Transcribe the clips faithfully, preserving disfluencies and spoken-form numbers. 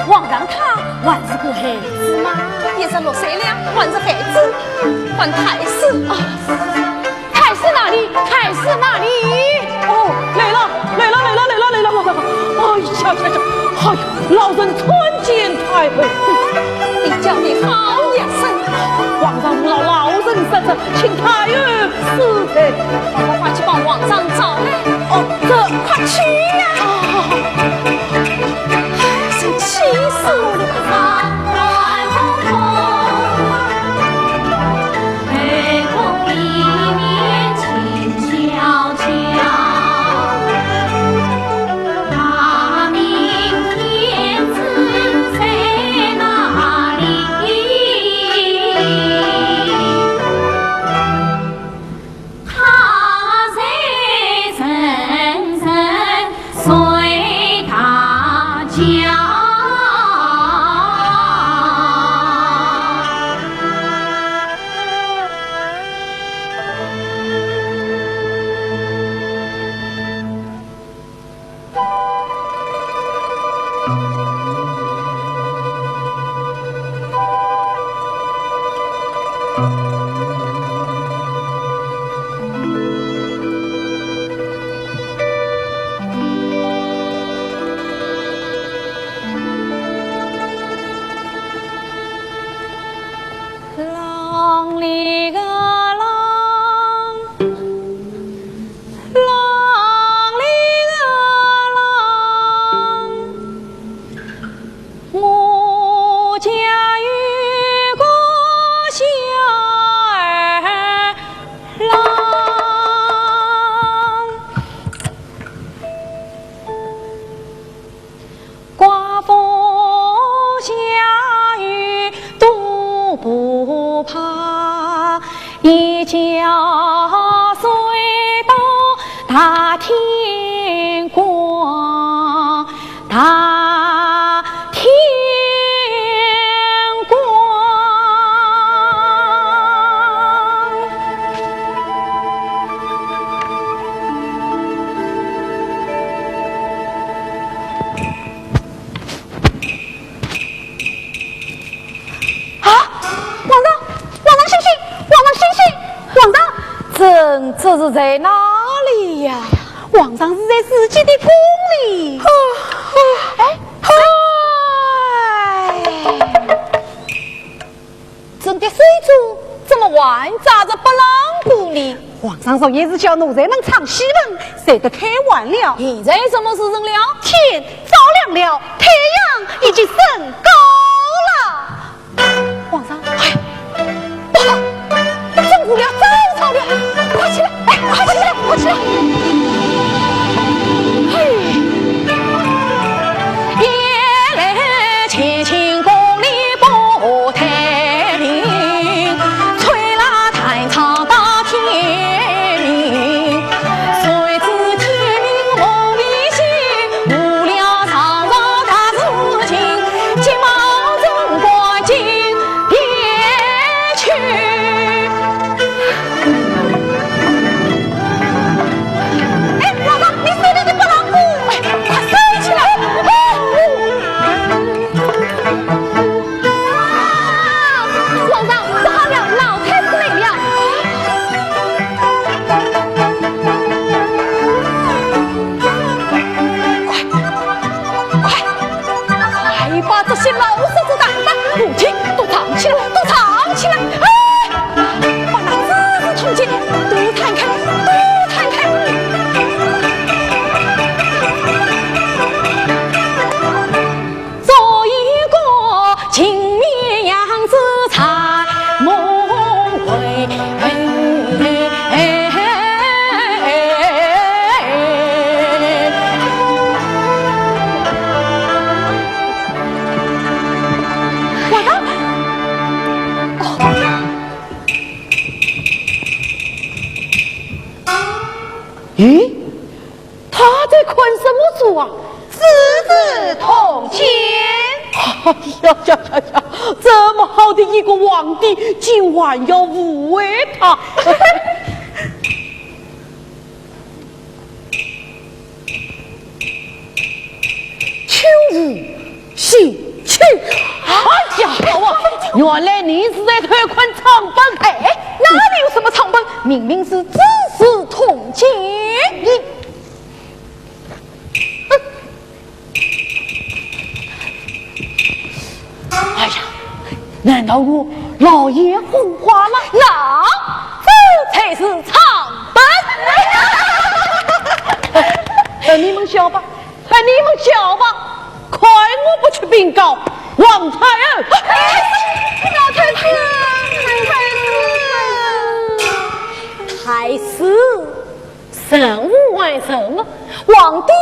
皇上他还是个孩子嘛。也是六岁了，还是孩子，还太师啊。太师哪里？太师哪里？哦，来了，来了，来了，来了，来了，皇上。哎呀呀呀，哎呀，老臣参见太后。你叫你好一声。皇上无劳老臣失职，请太后恕罪。快快去帮皇上找来。哦，这快去呀！哦，真气死我了！啊，皇上，皇上醒醒，皇上醒醒，皇上！朕这是在哪里呀？皇上是在自己的宫里。哎，哎，朕的手镯怎么还扎在拨浪鼓里？皇上昨夜是叫奴才们唱戏文，睡得太晚了。现在什么时辰了？天早亮了，太阳已经升高了。皇上，哎，不好，朕误了朝朝了，快起来，哎，快起来，快起来！嘿。哎，皇上，你手里的拨浪鼓，哎，快收起来！哎，皇上，不好了，老太师来了！快，快，快把这些老鼠子打发，母亲，都藏起来，都藏起来！哎！ 把那紫紫铜钱都摊开，都摊开！做一个青面羊子在梦回。皇上，哦。 咦，他在看什么书啊？紫紫铜钱。哎呀呀呀呀，这么好的一个皇帝，竟然要误会他。 秋无信原来你是在偷看账本。哎，哪里有什么账本？明明是字字通鉴。你，哼。哎呀，难道我老眼昏花了？喏，这才是账本。哎，你们笑吧。 哎，你们笑吧，看我不去禀告王太后。老太师，太师，太师，人无完人了，皇帝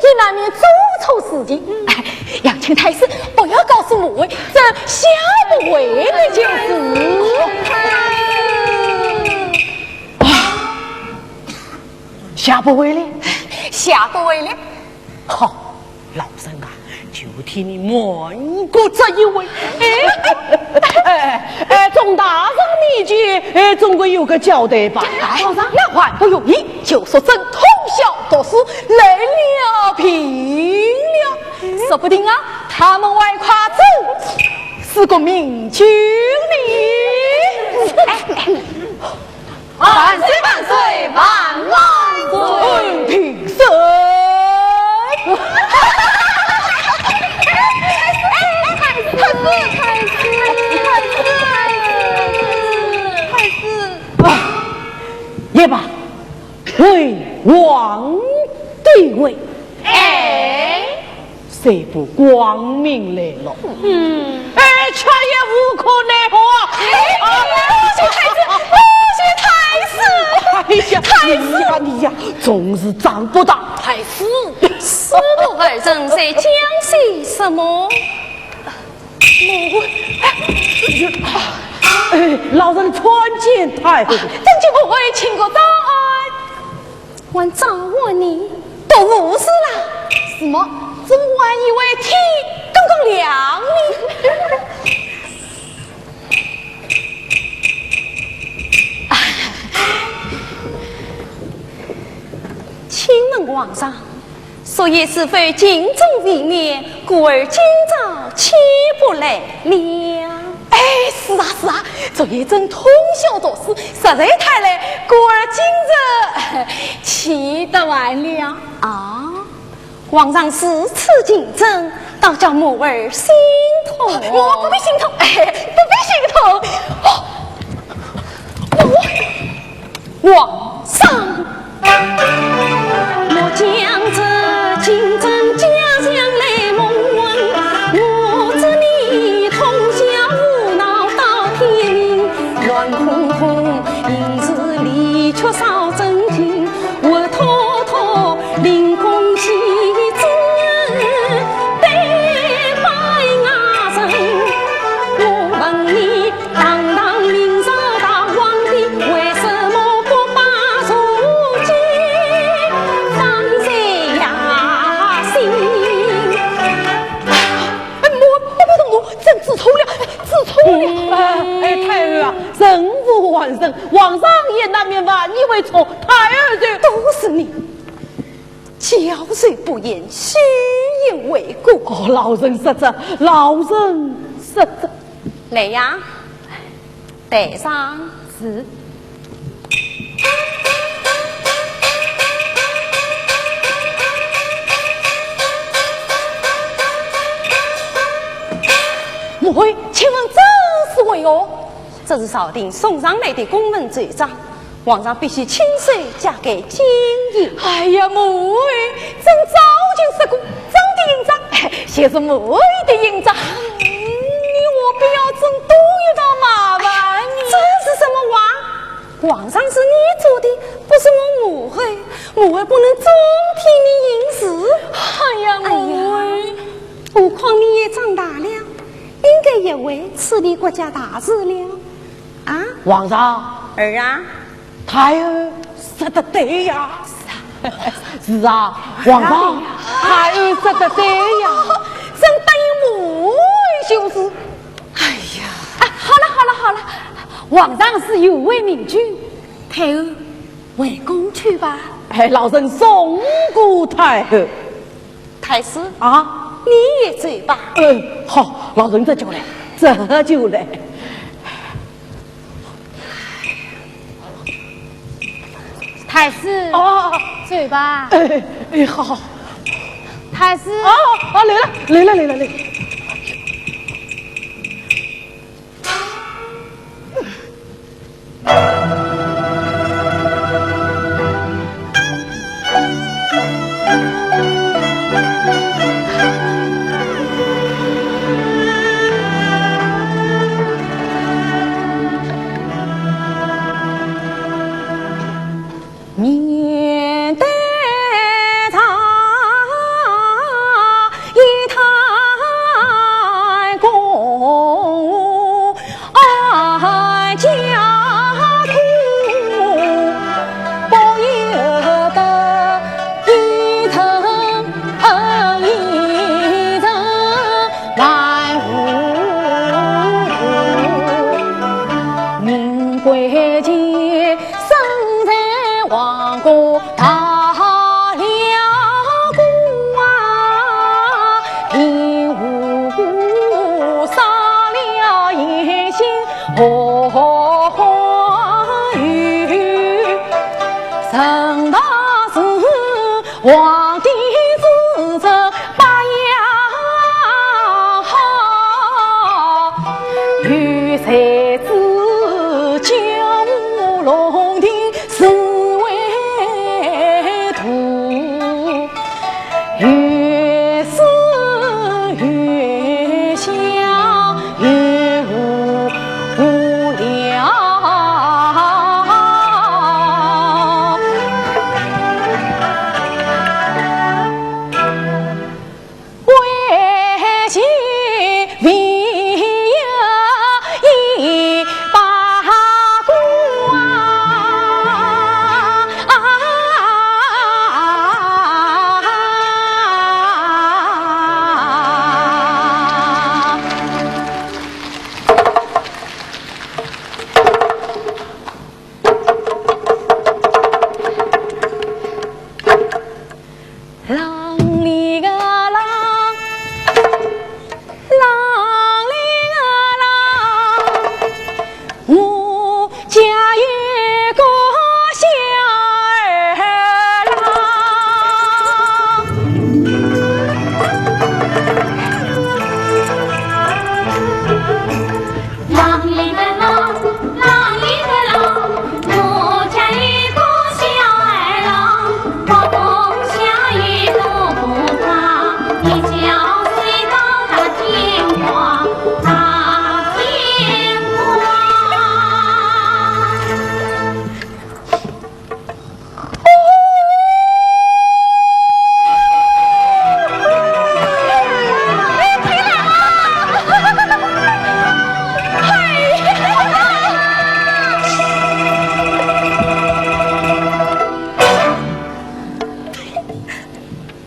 也难免做错事情。哎，杨青太师，不要告诉母后这夏不会的就是。啊，夏不会了，夏不会了。 好，老身啊，就替你瞒过这一回。哎，哎，众大人面前，哎，总归有个交代吧。哎，皇上，那还不容易，就说朕通宵读书，来了病了，说不定啊，他们还夸朕是个明君呢。哎，哎， 万岁万岁万万岁！平身。太师，太师，太师，太师。也罢，回皇帝位。哎。 这不光明来了。嗯。哎，却也无可奈何啊。哎，多谢太师，多谢太师。哎呀，太师。你呀，你呀，总是长不大。太师，师徒二人在讲些什么？母后，哎，老身参见太后。参见母后，请过招安。 还招呼你，都无事啦。什么？怎么还以为天刚刚亮呢？请问皇上， 昨夜是否禁中未免，故而今朝起不来了？哎，是啊，是啊，昨夜朕通宵读书，实在太累，故而今日起得晚了。啊，皇上如此敬朕，倒叫母儿心痛。我不必心痛，哎，不必心痛。哦，我 皇上。 哎，我，我不懂，我真知错了，哎，知错了。嗯，哎，哎，太后啊，人无完人，皇上也难免犯一回错，太后就，都是你，教授不严，虚言为过。哦，老臣失职，老臣失职。来呀， 台上。是。母后，请问这是为何？这是朝廷送上来的公文奏章。 皇上必须亲手交给金印。哎呀，母后，朕早就说过，朕的印章，就是母后的印章。嗯，你何必要朕多一道麻烦呢？这是什么话？皇上是你做的，不是我母后，母后不能总替你行事。哎呀，母后。哎呀，何况你也长大了，应该学会处理国家大事了。啊？皇上。儿啊。 太后说得对呀。是啊，皇上，太后说得对呀。朕答应母后就是。哎呀。哎，好了，好了，好了，皇上是有位明君，太后回宫去吧。哎，老臣送过太后。 太师。啊？你也走吧。嗯，好，老臣这就来。这就来。太师，哦，走吧。哎，哎，好。太师。哦，哦，来了，来了，来了，来了。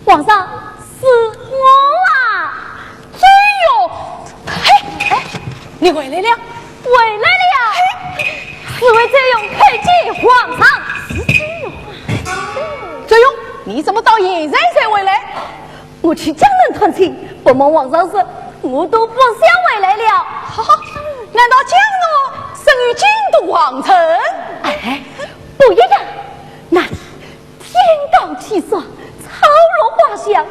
皇上，是我啊。 周瑜，嘿，哎，你回来了？回来了呀！嘿，侍卫周瑜叩见皇上。周瑜，你怎么到现在才回来？我去江南探亲，不瞒皇上说，我都不想回来了。哈哈，难道江南生于京都皇城？哎，不一样，那里 天高气爽，草绿花香，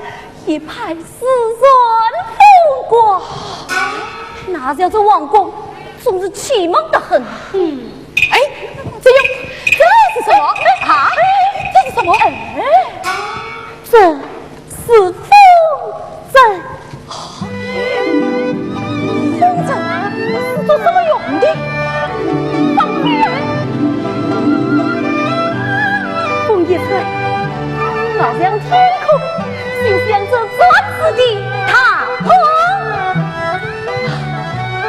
一派诗簪风光。那叫这王宫，总是气闷得很。嗯。哎，这又，这是什么？啊？这是什么？哎，这是风 筝。风筝是做什么用的？放屁啊！风一吹，好像天空就像这钻石的大风。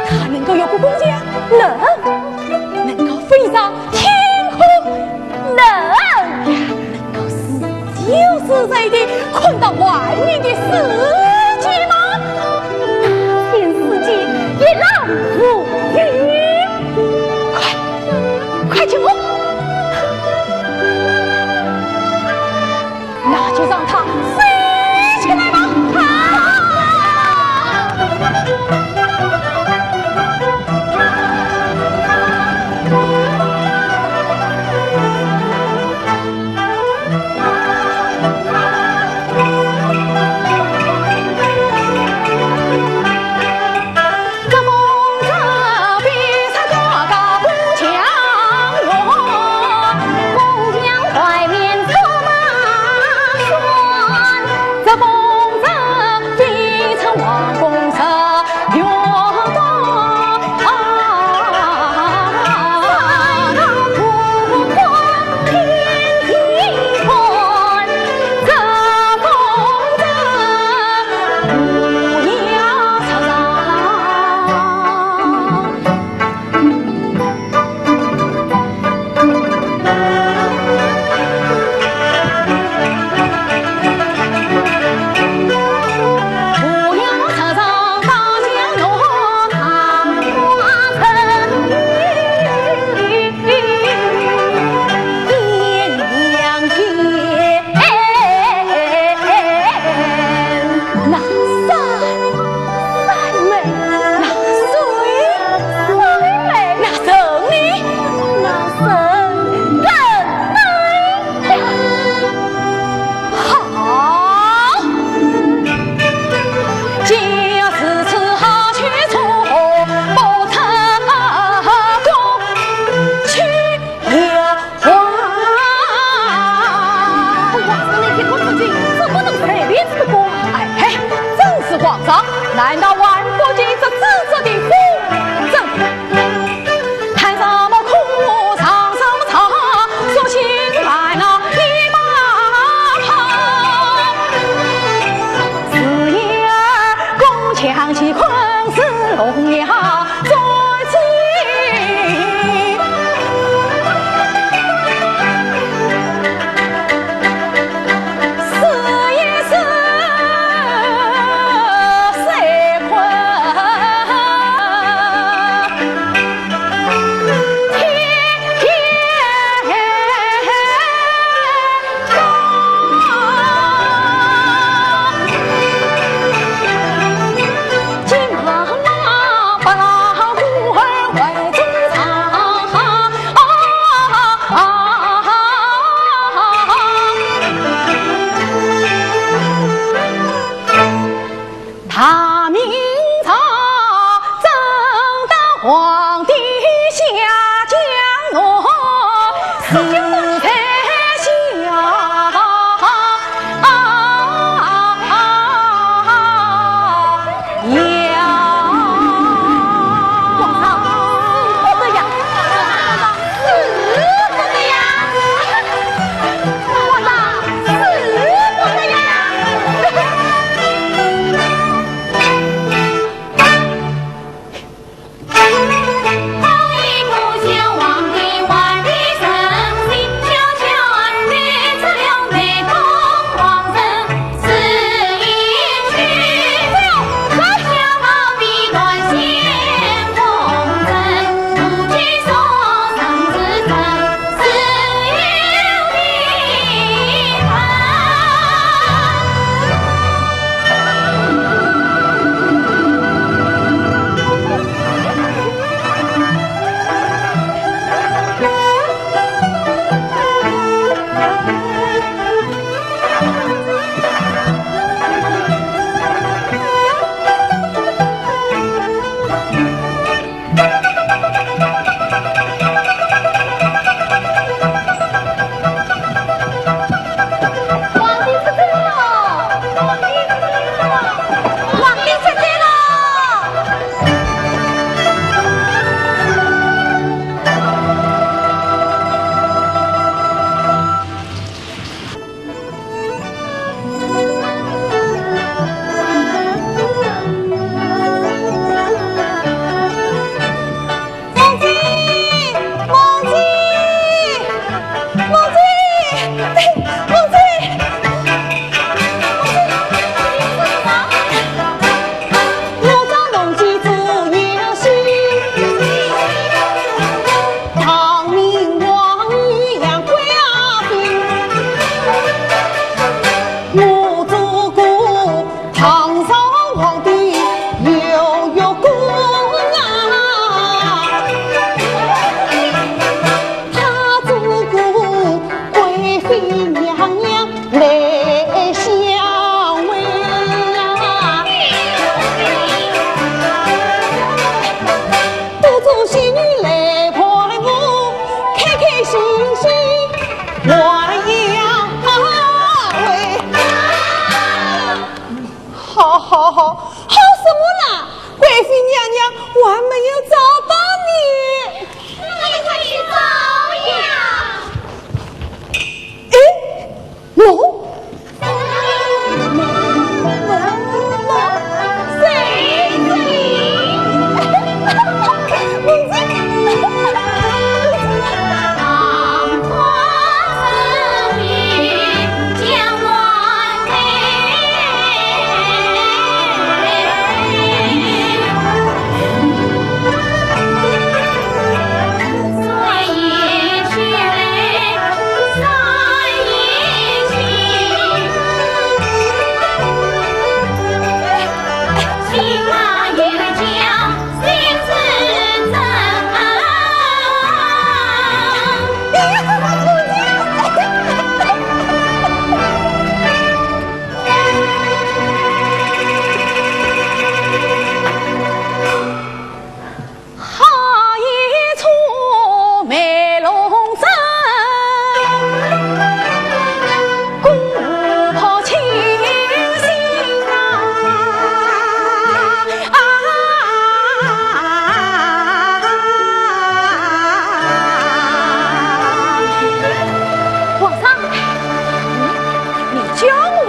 它能够有个空间？能。能够飞上天空？能。能够自由自在地看到外面的世界吗？那片世界一览无余。快，快救我！那就让它飞起来吧！啊！上，难道还不见这紫色的风筝？弹什么哭，唱什么唱，说情爱那一把唱。四野儿弓枪齐捆，是龙也好。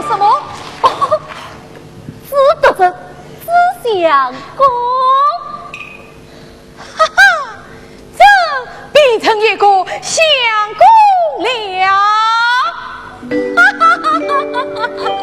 什么？哦，朱德正，朱相公。哈哈，这变成一个相公了。哈哈哈哈哈哈！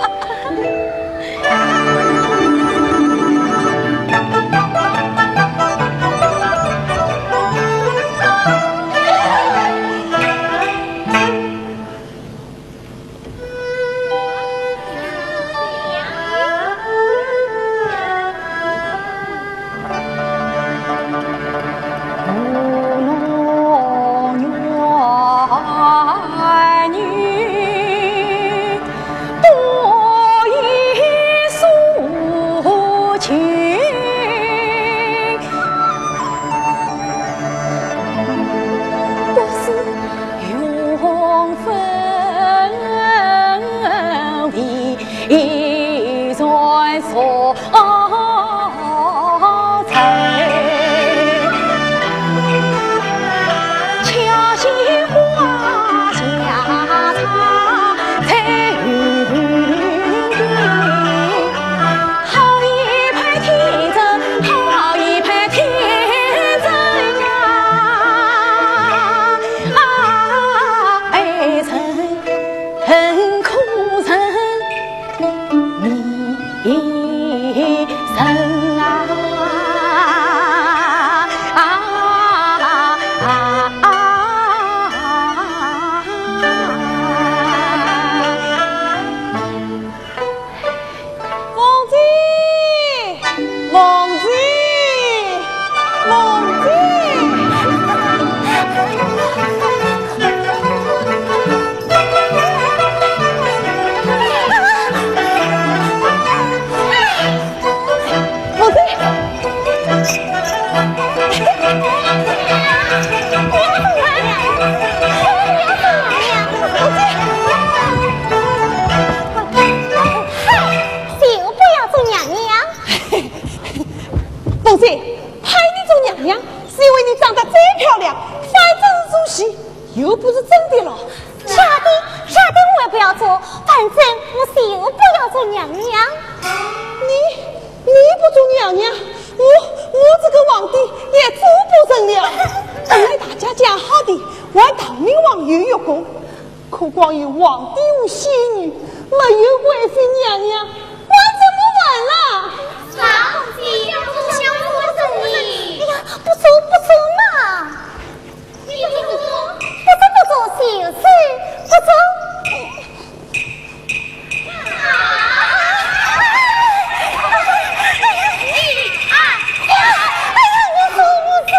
凤姐，凤姐，凤姐。凤姐。 就不要做娘娘。凤姐，派你做娘娘，是因为你长得再漂亮，反正是做戏，又不是真的了。假的，假的我也不要做，反正我就不要做娘娘。你，你不做娘娘，我，我这个皇帝也做不成了。本来大家讲好的，还唐明皇有月宫， 可光有皇帝和仙女，没有贵妃娘娘，还怎么玩啦？老姐，不想我怎么？哎呀，不做，不做嘛。你不做？不做，不做，就是不做。啊！哎呀，我说，我说。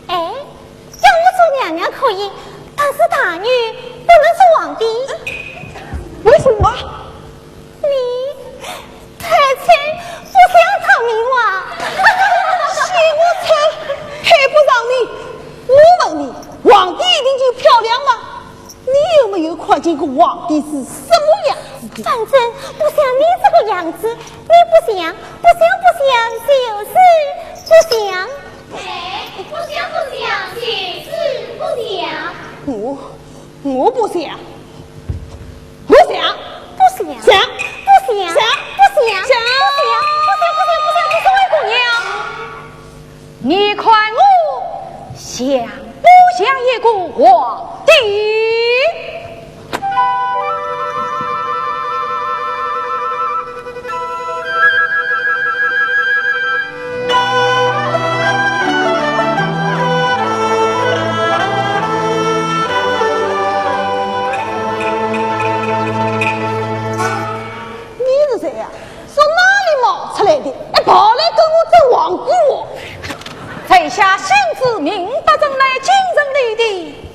哎，叫我做娘娘可以，但是大女不能做皇帝。为什么？你太丑，不像唐明皇。嫌我丑，配不上你。我问你，皇帝一定就漂亮吗？ 你有没有看见过皇帝是什么样子的？反正不像你这个样子，你不像，不像，不像，就是不像。哎，不像，不像，就是不像。我，我不像，不像，不像，像，不像，像，不像，像，不像，不像，不像，不像，你是灰姑娘。 你看我像不像一个皇帝？你是谁呀？ 从哪里冒出来的？还跑来跟我争皇姑哦？在下姓朱名德，正来京城里的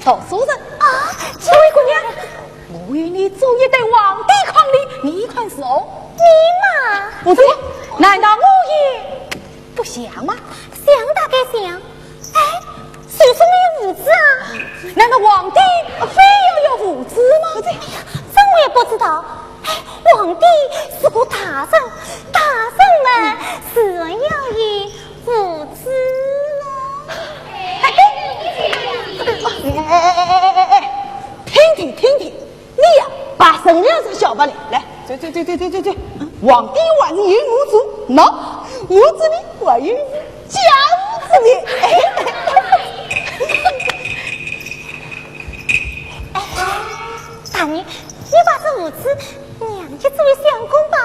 读书人。啊，这位姑娘，我与你做一对皇帝伉俪，你看如何？你嘛，不错。难道我也不像吗？像大概像，哎，谁说没有胡子啊？难道皇帝非要有胡子吗？哎呀，这我也不知道。哎，皇帝是个大人，大人嘛，自然要有胡子了。嘿嘿，吧，来，来，走走走走走走走。皇帝还是有我做，喏，我这里还有一只假胡子呢。哎，大人，你把这胡子让给这位相公吧，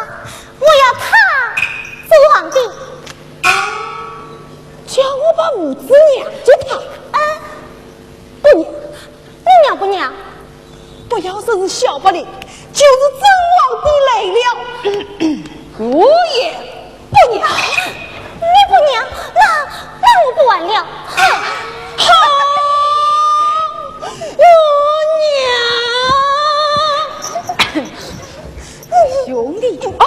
我要他做皇帝。叫我把胡子让给他？嗯。不让。你让不让？不要说是小白脸，就是真皇帝来了，我也不让。你不让，那，那我不玩了。哼！好，我让。兄弟啊，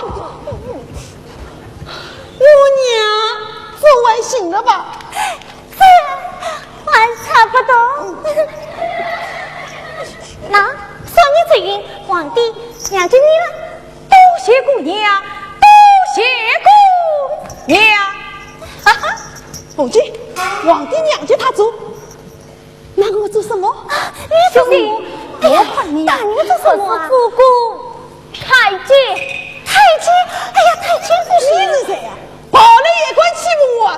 我让，总还行了吧？这还差不多。那，少年之运，皇帝让给你了。多谢姑娘，多谢姑娘。哈哈，凤姐，皇帝让给他做，那我做什么？啊，你做什么？兄弟，我看你呀，大人做什么啊？可是做个太监。太监？哎呀，太监不行。你是谁呀？跑来也敢欺负我啊？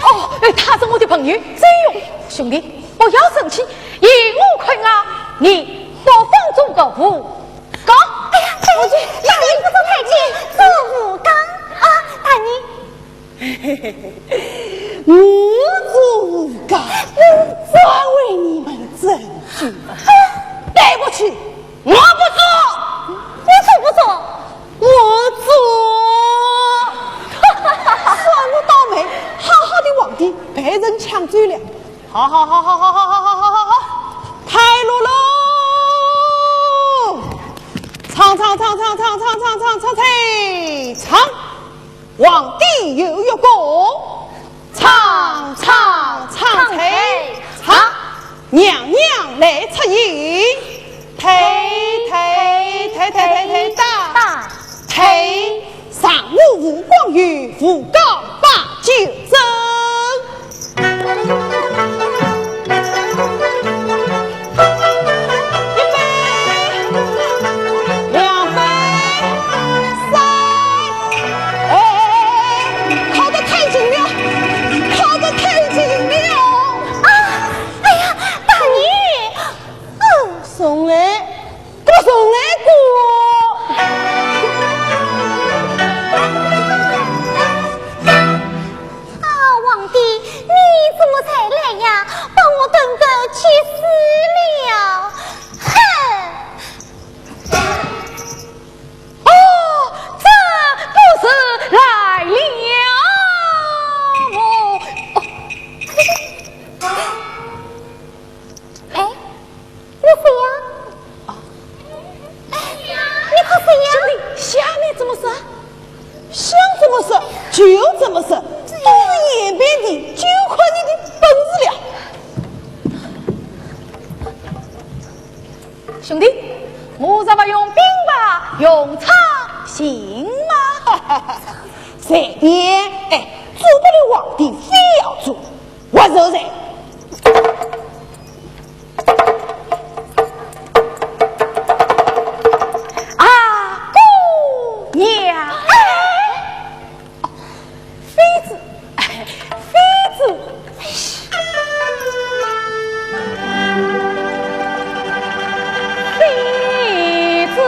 哦，哎，他是我的朋友，曾荣。兄弟，不要生气，依我看啊，你不妨做个武刚。哎呀，大人，大人不做太监，做武刚啊，大人。我做武刚，我再为你们争取。对不起，我不做。你做不做？我做。算我倒霉，好好的皇帝被人抢走了。好好好好好好好好好好好，开路喽！唱唱唱唱唱唱唱唱唱唱唱！ 皇帝有一个，唱唱唱唱唱，娘娘来出迎，退退退退退打，退，上我武刚有武刚把酒斟。 一杯，两杯，三，哎，靠得太近了，靠得太近了。啊，哎呀，大人，嗯。送来，给我送来过。 啊，皇帝，你怎么才来呀？把我等得急死了。哼！哦，这不是来了么？哦。 哎，你谁呀？啊。哎，你可谁呀？兄弟，下面怎么说？想怎么说就怎么说，都是演变的，就看你的本事了。兄弟，我若不用兵法，用唱行吗？随便，哎，做不了皇帝，非要做。 我受罪。啊，姑娘，哎，妃子，哎，妃子，妃子。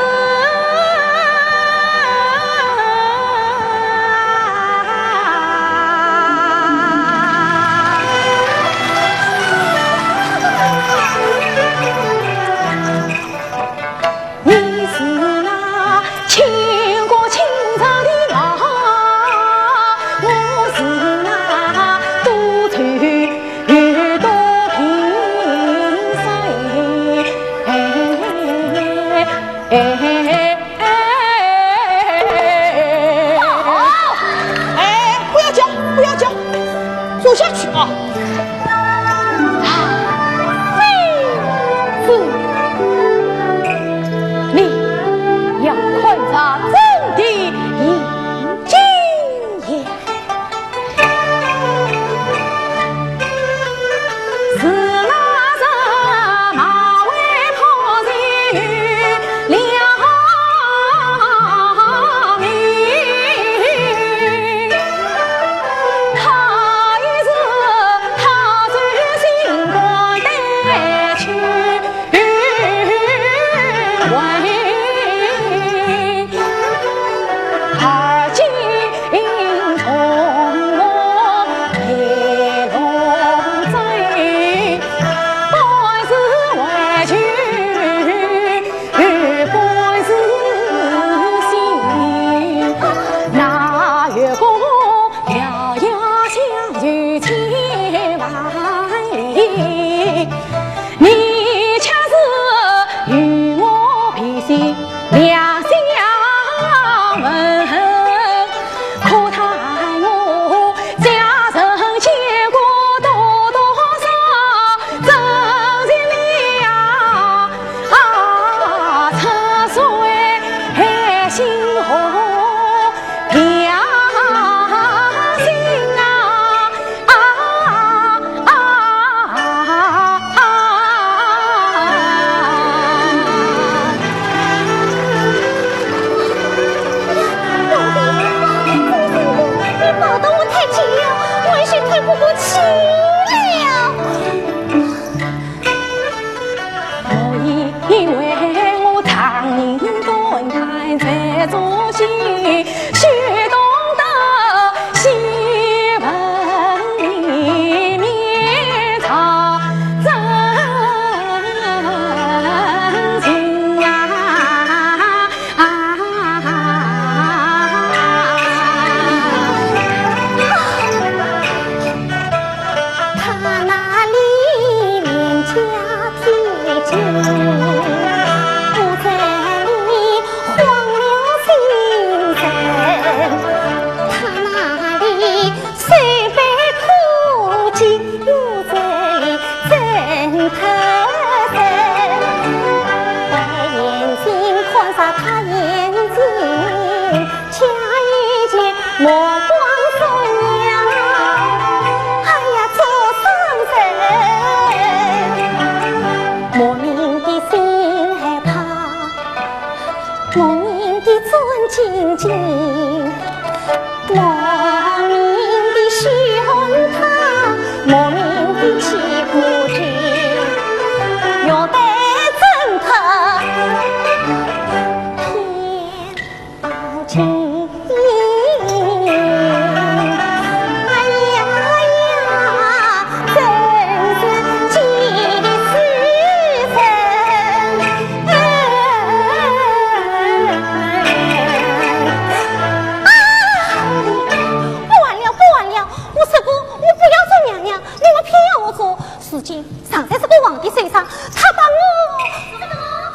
事情，常在这个皇帝身上，他把我……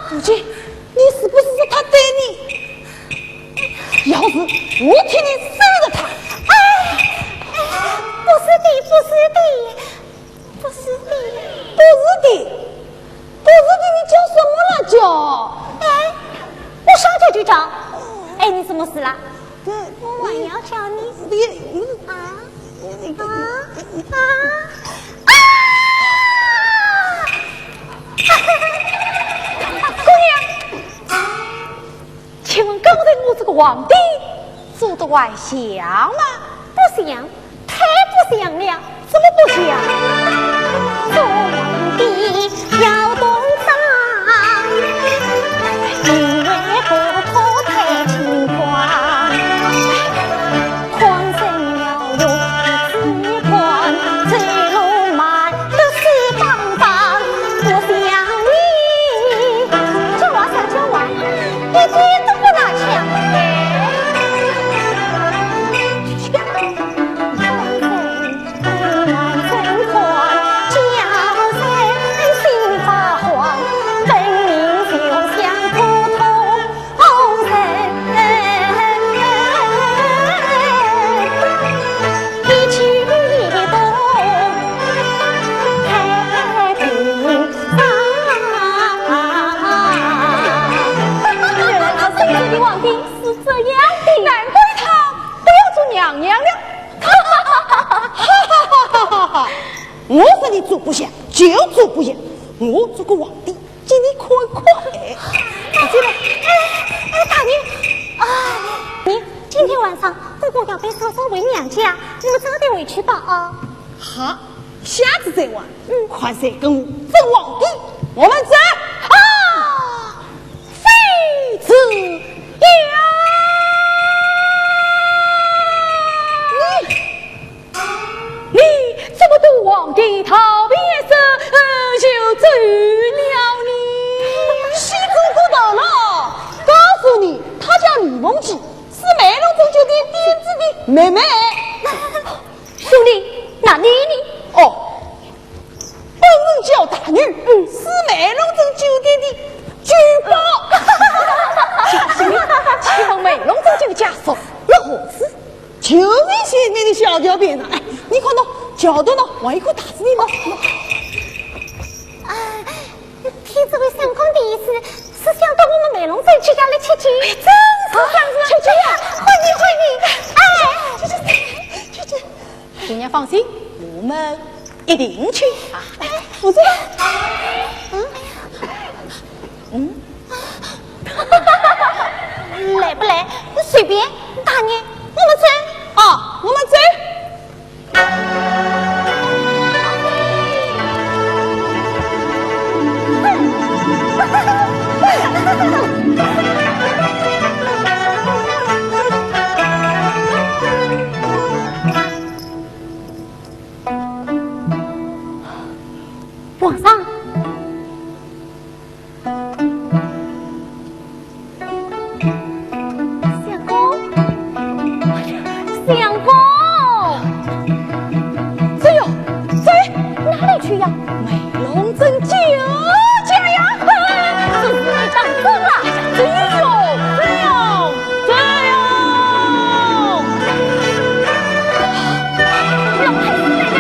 母亲，你是不是说他对你……要是我替你收了他……哎，哎，不是的，不是的，不是的。不是的，不是的，你叫什么啦叫？哎，我上去就叫。哎，你什么事啦？我还要叫你……你……啊？啊？啊？啊！姑娘，请问刚才我这个皇帝做得还像吗？不像，太不像了。怎么不像？做皇帝要懂账，行为不可太轻狂。 狂人要有自己看，走路慢得是棒棒，不像你。这话啥叫话？一点都不拿腔。狂人慢人看，叫人心发慌，分明就像普通 红尘一举一动，太平常。原来他身边的皇帝是这样的。难怪他不要做娘娘了。哈哈哈哈哈哈！我说你做不像，就做不像。我做个皇帝， 给你看看。哎，这个……哎，哎，大人，啊，你今天晚上姑姑要陪嫂嫂回娘家，你们早点回去吧，啊。好，下次再玩。嗯。快些跟我争皇帝，我们走。啊，妃子呀！你 你怎么对皇帝逃避色，呃，就走了呢？戏做过头了，告诉你，她叫李凤喜，是梅龙镇酒店店主的妹妹。兄弟，那你呢？哦，本人叫大女，嗯，是梅龙镇酒店的酒保。小兄弟，请问梅龙镇酒家住了何处？ 就在前面的小桥边上。哎，你看喏，桥头喏，还有一棵大树林喏。啊，听这位相公的意思，是想到我们梅龙镇酒家来吃酒。哎，真是，真是。吃酒呀，欢迎，欢迎。哎，去，去，去，去。姑娘放心，我们一定去啊。哎，我这个……嗯？嗯？ 来不来？随便，大人，我们走。啊，我们走。皇上。 相公，相公。走哟，走。哪里去呀？梅龙镇酒家呀。这是你当真啦？走哟，走哟，走哟。老太师来了。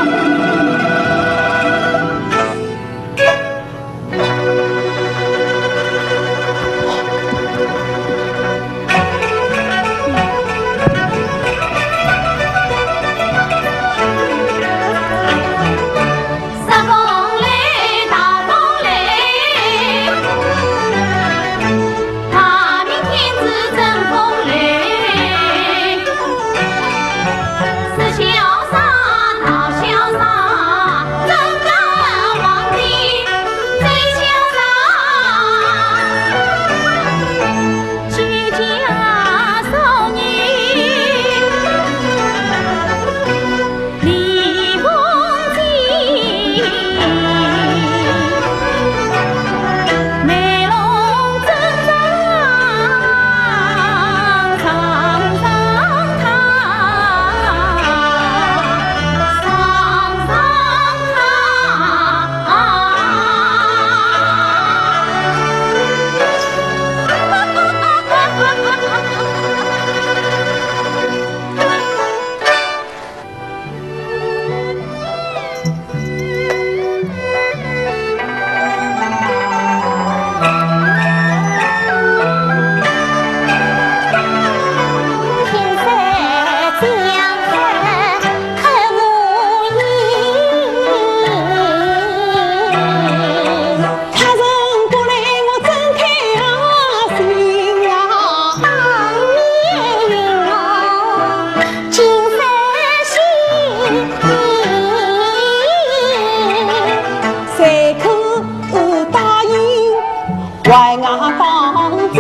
外外方舟，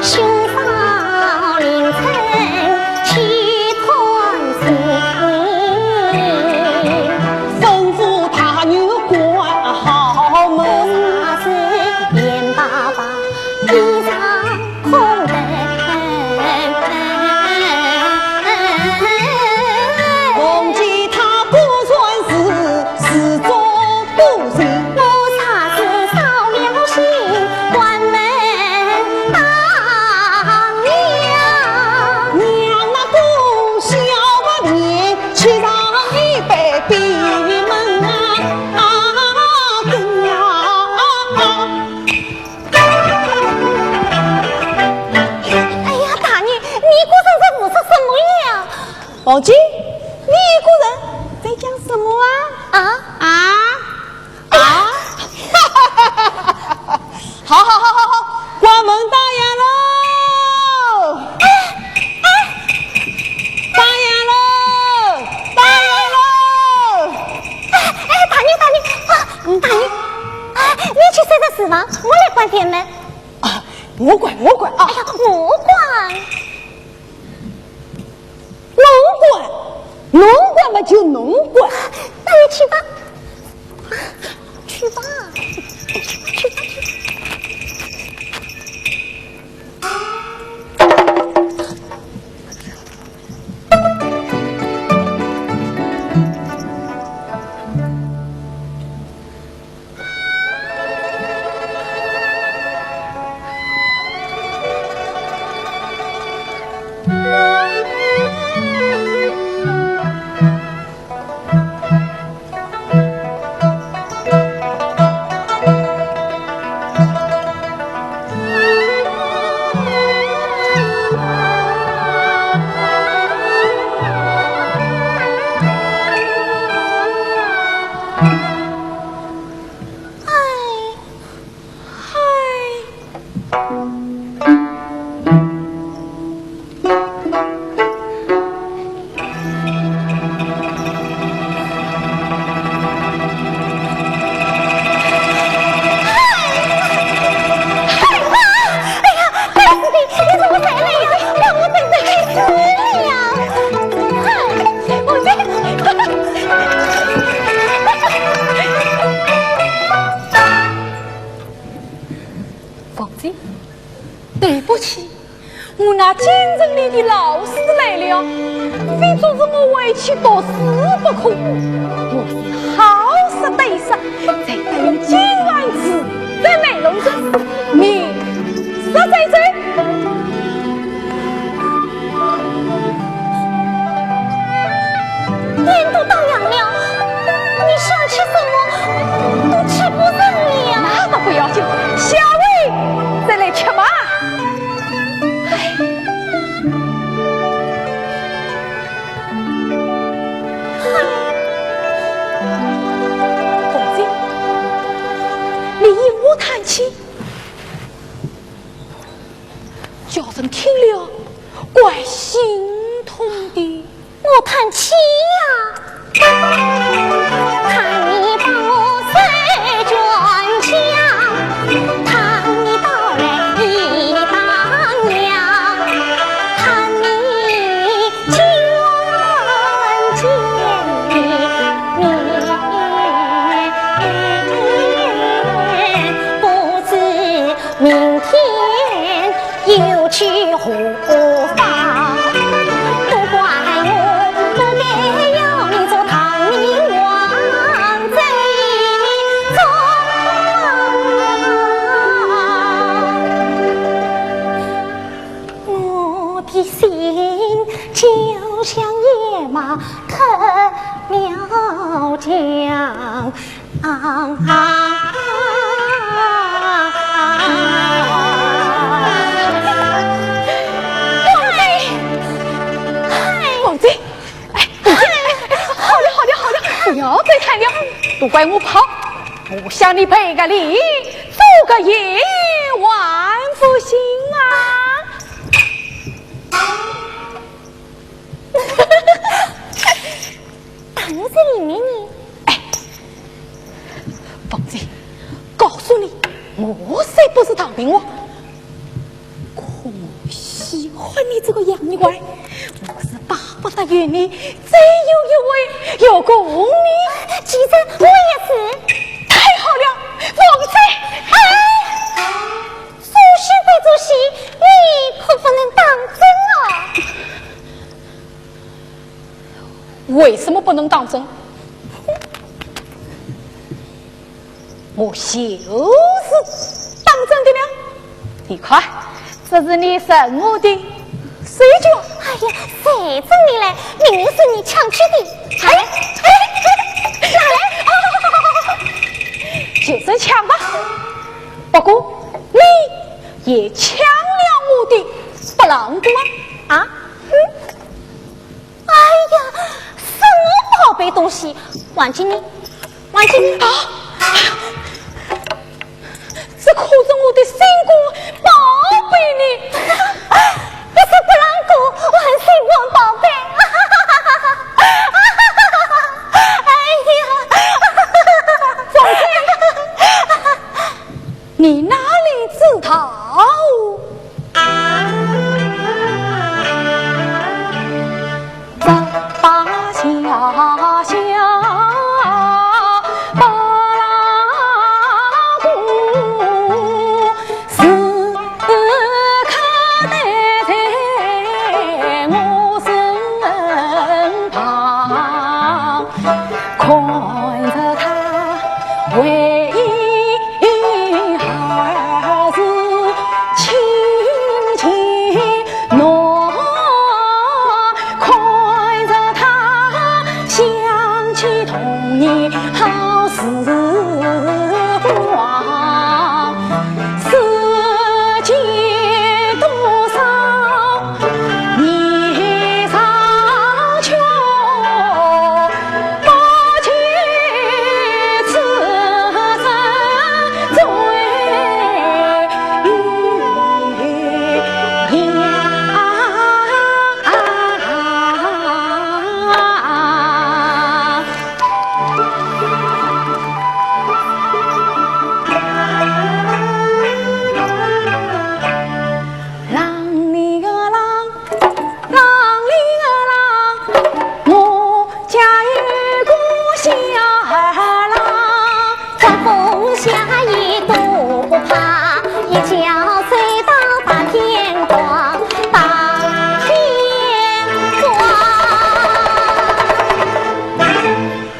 兄嫂临阵去探亲。吩咐大女关好门。啥事眼巴巴，闭上空门。梦见他果然是，是做 不行。我啥事扫了心，关门打烊。让那个小白脸吃上一杯闭门羹啊！哎呀，大娘，你一个人在胡说什么呀？凤姐，你一个人在讲什么啊？啊？啊？ 啊！好好好好好，关门打烊喽！打烊喽！打烊喽！哎，大娘，大娘，啊，大娘，哎，你去收拾书房，我来关店门。啊，我关，我关啊！哎呀，我关。 侬管，侬管嘛就侬管。那你去吧，去吧，去吧，去吧。哎呀，该死的，你怎么才来呀？把我等得气死了呀！哎，我这……凤姐，对不起， 我那京城里的老师来了，非阻止我回去读书不可。我是好色歹色，才答应今晚住在梅楼镇，明日再走。 天都打烊了，你想吃什么都吃不成了。那倒不要紧，下回再来吃吧。哎。凤姐，你因我叹气， 叫人听了怪心痛的。我叹气呀，叹你把我手绢抢，叹你到来一打烊，叹你今晚见面，不知 明天又去何方？都怪我不该要你做唐明王这种。我的心就像野马脱了缰。 啊啊！凤姐，凤姐，哎，凤姐，哎，好了好了好了，不要再叹了，都怪我不好，不想你赔个礼，做个揖还不行吗？ 大人在里面呢。哎，凤姐，告诉你，我才不是逃兵哦！可我喜欢你这个洋人怪，我是巴不得有你这样一位要供你。其实我也是。太好了，凤姐！哎，做戏归做戏，你可不能当真啊！为什么不能当真？ 我就是当真的了。你看，这是你送我的手绢。哎呀，谁准你嘞？明明是你抢去的。哎，哎，拿来。就算抢吧，不过你也抢了我的拨浪鼓啊！啊？嗯。 哎呀，什么宝贝东西？还给你，还给你。啊！这可是我的心肝宝贝呢。不是拨浪鼓，还是心肝宝贝。哎呀！凤姐，你哪里知道？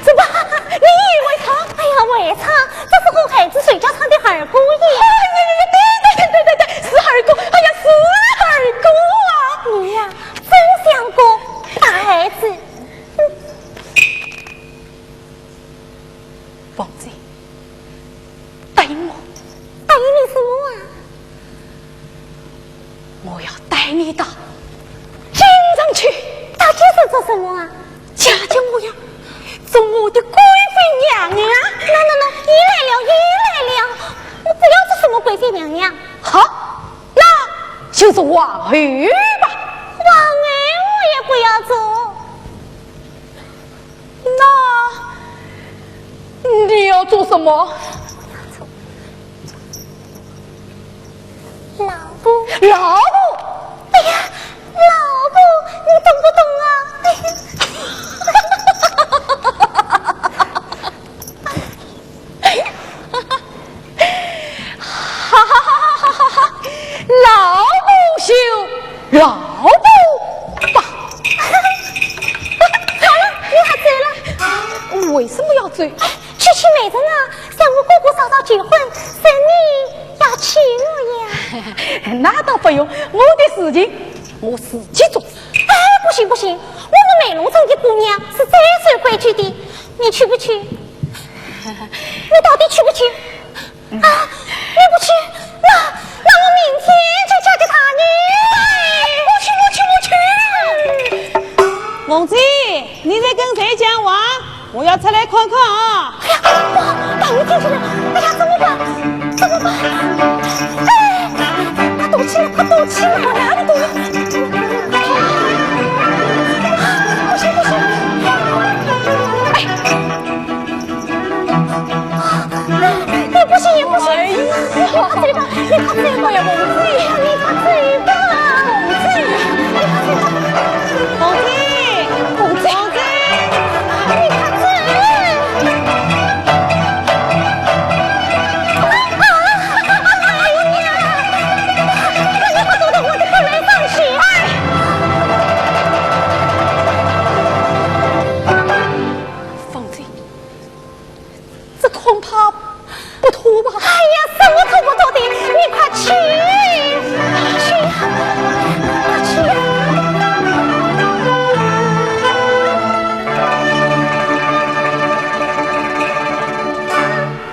怎么，你也会唱？哎呀，我也唱，这是和孩子睡觉唱的儿歌耶。哎呀呀呀，对对对对对对，是儿歌，哎呀，是儿歌啊！你呀，真像个大孩子。 凤姐，答应我。答应你什么啊？我要带你到京城去。到京城做什么啊？嫁给我呀，做我的贵妃娘娘啊！喏喏喏，又来了，又来了！我不要做什么贵妃娘娘。好，那就是皇后吧。皇后我也不要做。 那你要做什么？老婆。老婆？哎呀，老婆，你懂不懂啊？哎呀。 哈哈哈哈哈哈！老婆就老婆吧。好了，你还走了？为什么要走？哎，去请媒人啊，向我哥哥嫂嫂求婚，顺便要娶我呀。那倒不用，我的事情我自己做主。哎，不行不行，我们美浓镇的姑娘是最守规矩的，你去不去？你到底去不去？ 啊，你不去，那，那我明天就嫁给他呢。我去，我去，我去。凤姐，你在跟谁讲话？我要出来看看啊。哎呀，不好，宝玉听见了。哎呀，怎么办？怎么办？哎，快躲起来，快躲起来，往哪里躲？不行，不行。哎，啊，你不不行，不行，哎呀，你快走吧，你快走吧，哎呀，凤姐，你快走吧，凤姐，你快走吧，凤姐，凤姐，凤姐，你快走。啊，哎呀，你快走到我的本来上去。哎，凤姐，这恐怕不妥吧？哎呀，什么妥不妥的？你快去，去，快去！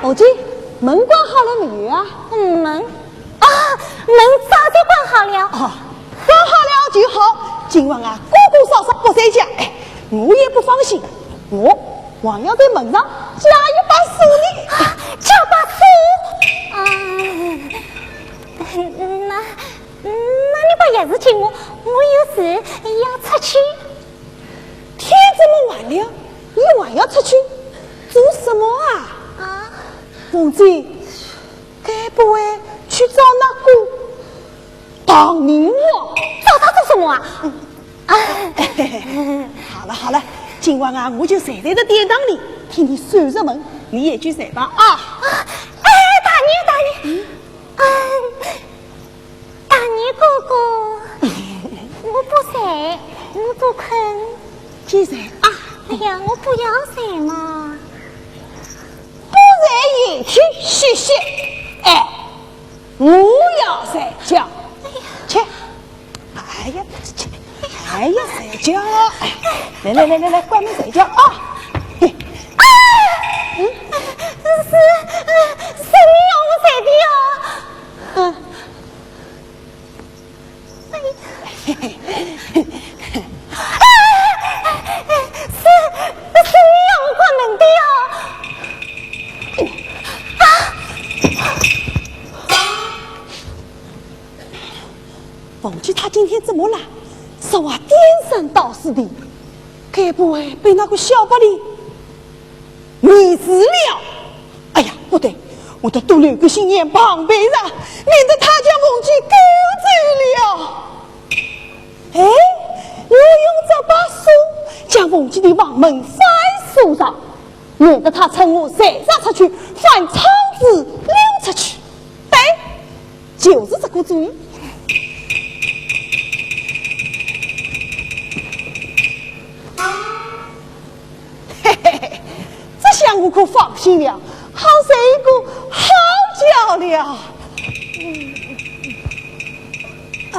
凤姐，门关好了没有啊？嗯，门，啊，门早就关好了。哦，关好了就好。今晚啊，哥哥嫂嫂不在家，哎，我也不放心。我还要在门上加一把锁呢。啊，加把锁？啊，那，那你把钥匙给我，我有事要出去。天这么晚了，你还要出去做什么啊？啊？凤姐，该不会去找那个唐明皇？找他做什么啊？啊，好了好了，今晚啊，我就睡在这殿堂里，替你守着门，你也去睡吧啊。啊，哎，大娘，大娘，嗯？啊，大娘哥哥，我不睡，我不困。起来啊！哎呀，我不要睡嘛。不睡也去歇歇。哎，我要睡觉。哎呀，去。哎呀，这，哎呀，睡觉。哎，来来来来来，关门睡觉啊。嘿。啊！嗯？是，是你让我睡的呀。嗯。哎呀。啊！是，是你让我关门的呀。啊！ 凤姐她今天怎么了？说话颠三倒四的，该不会被那个小白脸迷住了？哎呀，不对，我得多留个心眼防备上，免得她将凤姐赶走了。哎，我用这把锁将凤姐的房门反锁上，免得她趁我睡着出去，翻窗子溜出去。对， 就是这个主意。嘿嘿嘿，这下我可放心了，好睡一个好觉了。嗯，啊。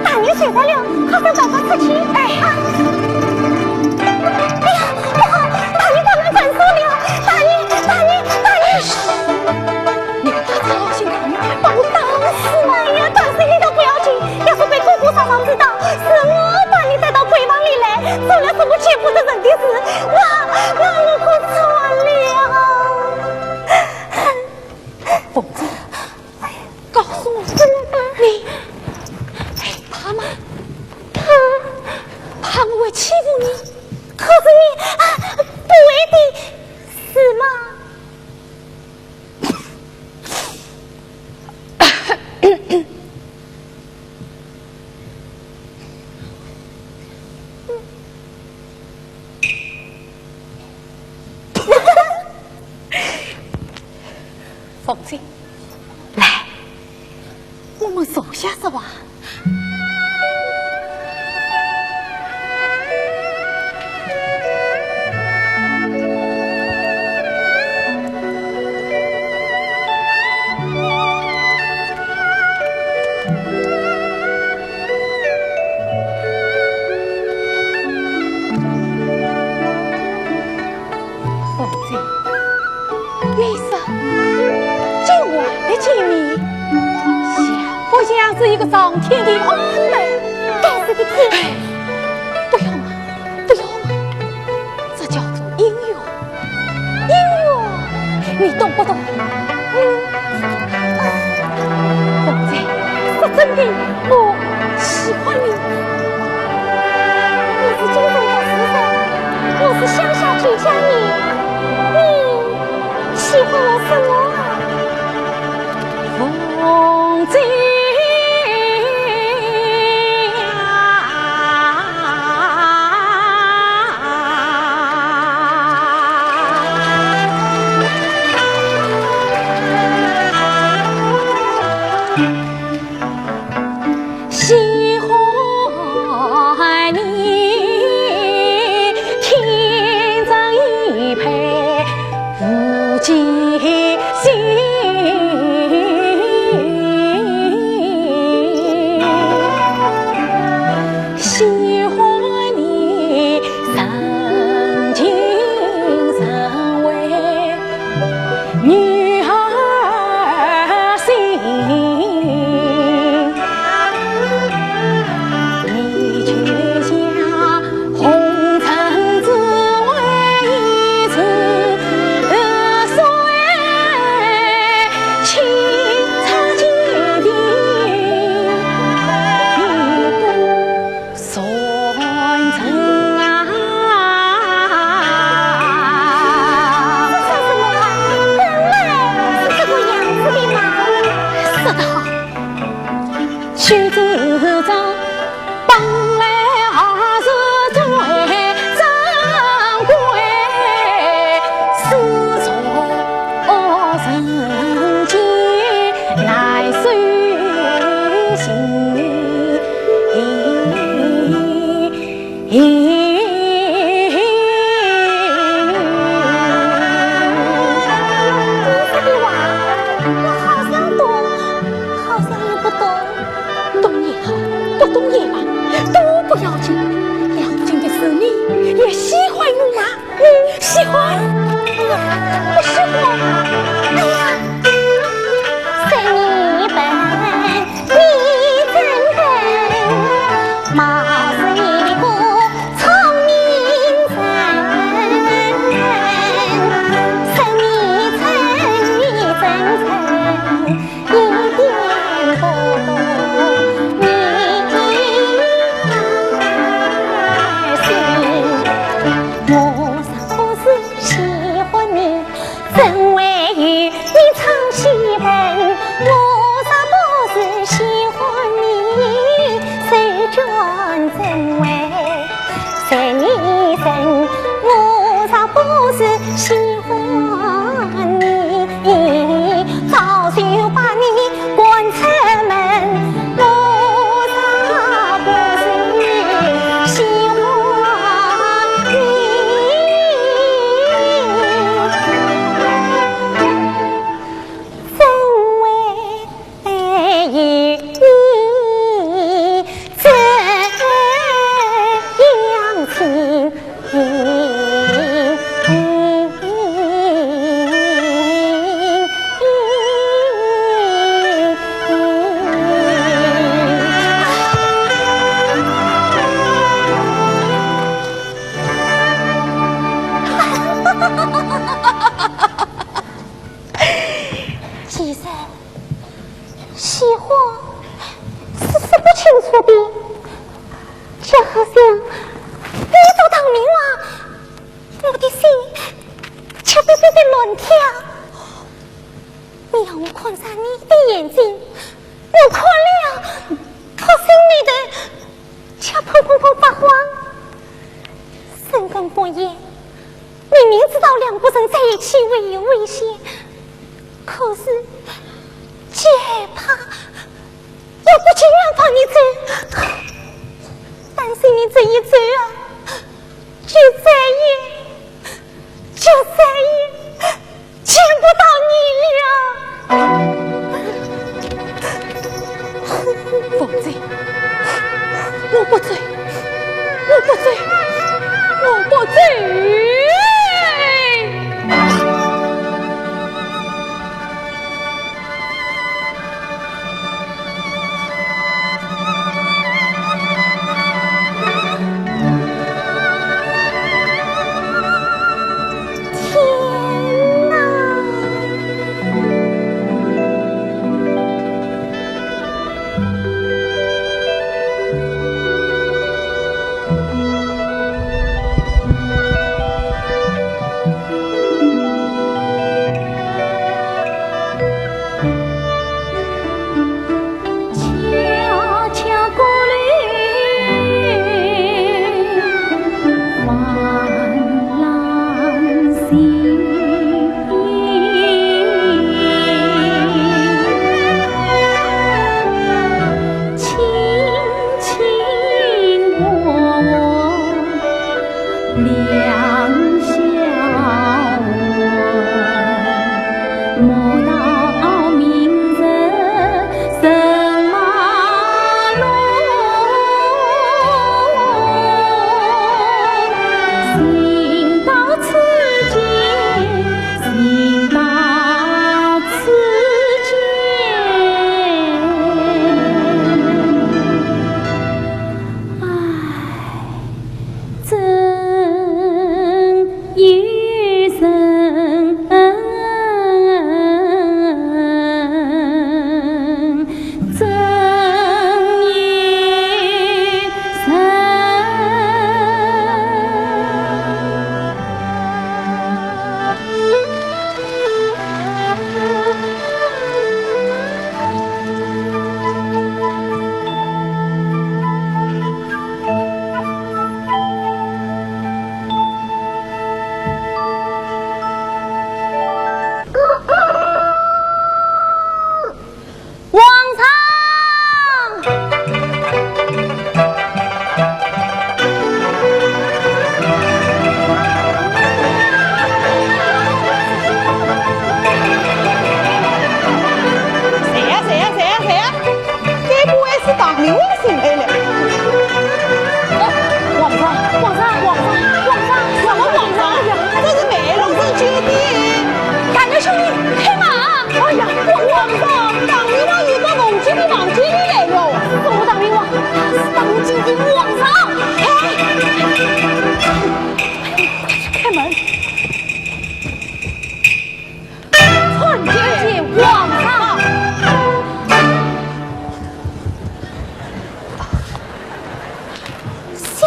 大娘睡着了，快快快快出去！哎，啊，哎呀，不好，大娘把门反锁了！大娘，大娘，大娘！你把她吵醒，大娘把我打死！哎呀，打死你都不要紧，要是被哥哥嫂嫂知道，是我把你带到闺房里来，做了什么见不得人的事，那，那我可惨了。 凤姐，告诉我，怎么办？你害怕吗？怕。怕我会欺负你？可是你，啊，不会的，是吗？ 凤姐，来，我们坐下说话。上天的安排。该死的天！哎，不要嘛，不要嘛，这叫做姻缘，姻缘，你懂不懂？嗯，啊，凤姐，说真的，我喜欢你。你是京城的书生，我是乡下举家人，你喜欢我什么啊？ 凤姐呀，喜欢你，天长一配 无极限。喜欢你，成情成为女儿心。你就像 红尘之外一池水，清澈见底不染尘啊。这算什么啊？本来是这个样子的嘛。说得好。 须知这本来儿是最珍贵，始终人间难收心。 你说的话，我好像懂，好像又不懂。懂也好，不懂也罢，都不要紧。要紧的是你也喜欢我吗？你喜欢？我不喜欢。哎呀，生你笨，你真笨，貌似一个 聪明人，生你笨，你真笨，一点不懂你的心。我若不是喜欢你，怎会与你唱戏文？我若不是喜欢你，谁叫怎会 在你身，我若不是喜欢你，早就把你赶出门。我若不是喜欢你，怎会 哎，与你这样情。其实 喜欢是说不清楚的，就好像你走到明啊，我的心却微微的乱跳。你让我看上你的眼睛，我看了，可心里头 却砰砰砰发慌。深更半夜，明明知道两个人在一起会有危险，可是既害怕又不情愿放你走。担心你这一走啊，就再也，就再也 见不到你了。凤姐，我不走，我不走，我不走。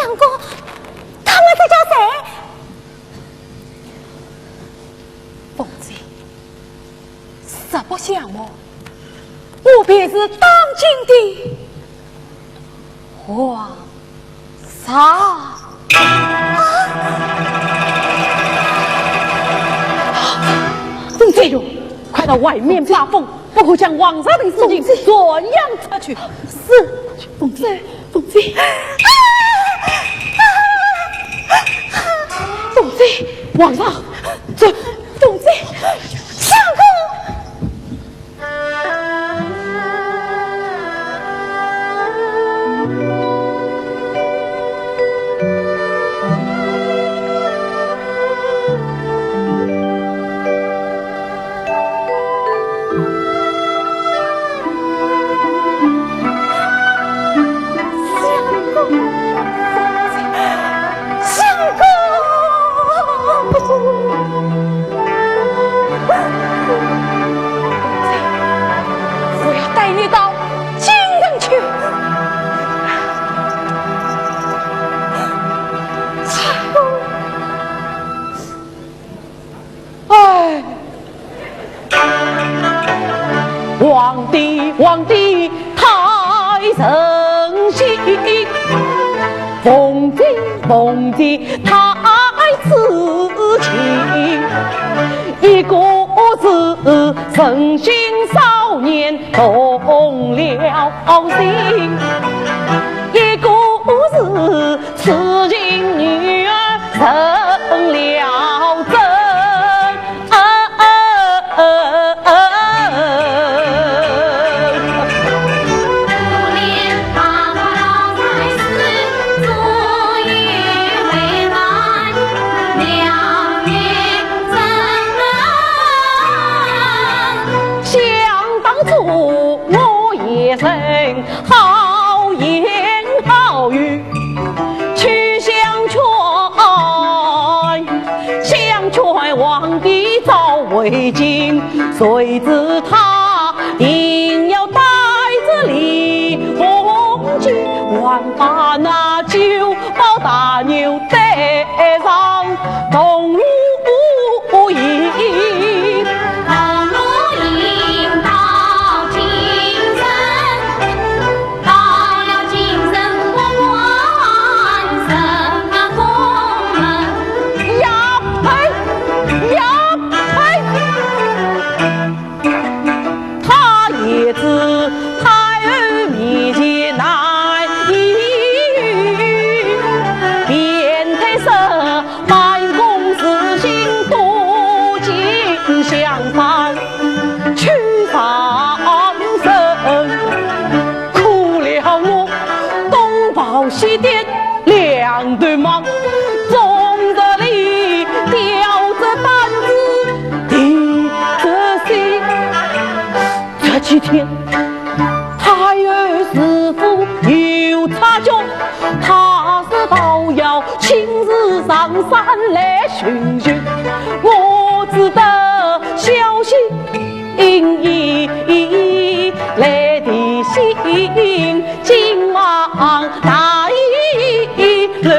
相公，他们在找谁？凤姐，实不相瞒，我便是当今的皇上。啊！凤姐，快到外面把风，不可将皇上的事情传扬出去。是，凤姐，凤姐。啊！凤姐，皇上，这凤姐，相公。 相公，相公，我要带你到京城去。相公。 哎，皇帝，皇帝太任性，凤姐，凤姐太痴情。一个是诚心少年动了心，一个是 痴情女儿成了真。想当初我也曾好言好语 去相劝，相劝皇帝早回京，谁知他硬要带着李凤姐，还把那九宝大牛带上铜锣驿。铜锣驿到京城， 到了京城不管什么宫门。呀呸！呀呸！他也知太后面前难言语，便推说 办公事情多尽相烦，去上身。苦了我东跑西颠两头忙，终日里吊着担子提着心。 这几天，太后是否有察觉？她是否要亲自上山来巡巡？我只得小心翼翼来提醒，今往大驿漏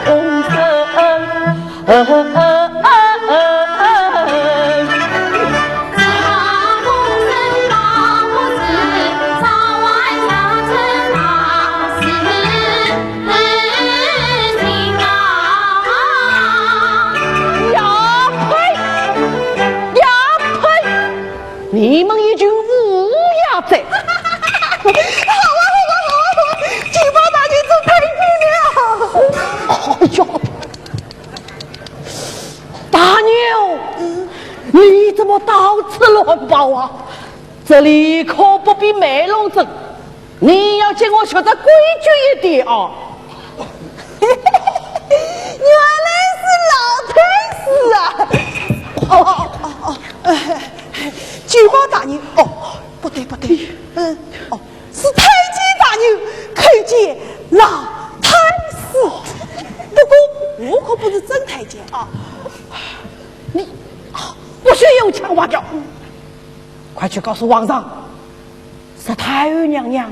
风声。 呀呸！呀呸！你们一群乌鸦嘴！好啊，好啊，好啊，九宝大人做太君了。哎呦！ 大牛，你怎么到处乱跑啊？这里可不比卖弄场，你要给我学得规矩一点啊！原来是老太师啊！哦哦哦哦，哎，九宝大人，哦，不对不对，嗯，哦， 是太监大人叩见老太师。不过我可不是真太监啊。你，啊，不许有腔挖调！快去告诉皇上，是太后娘娘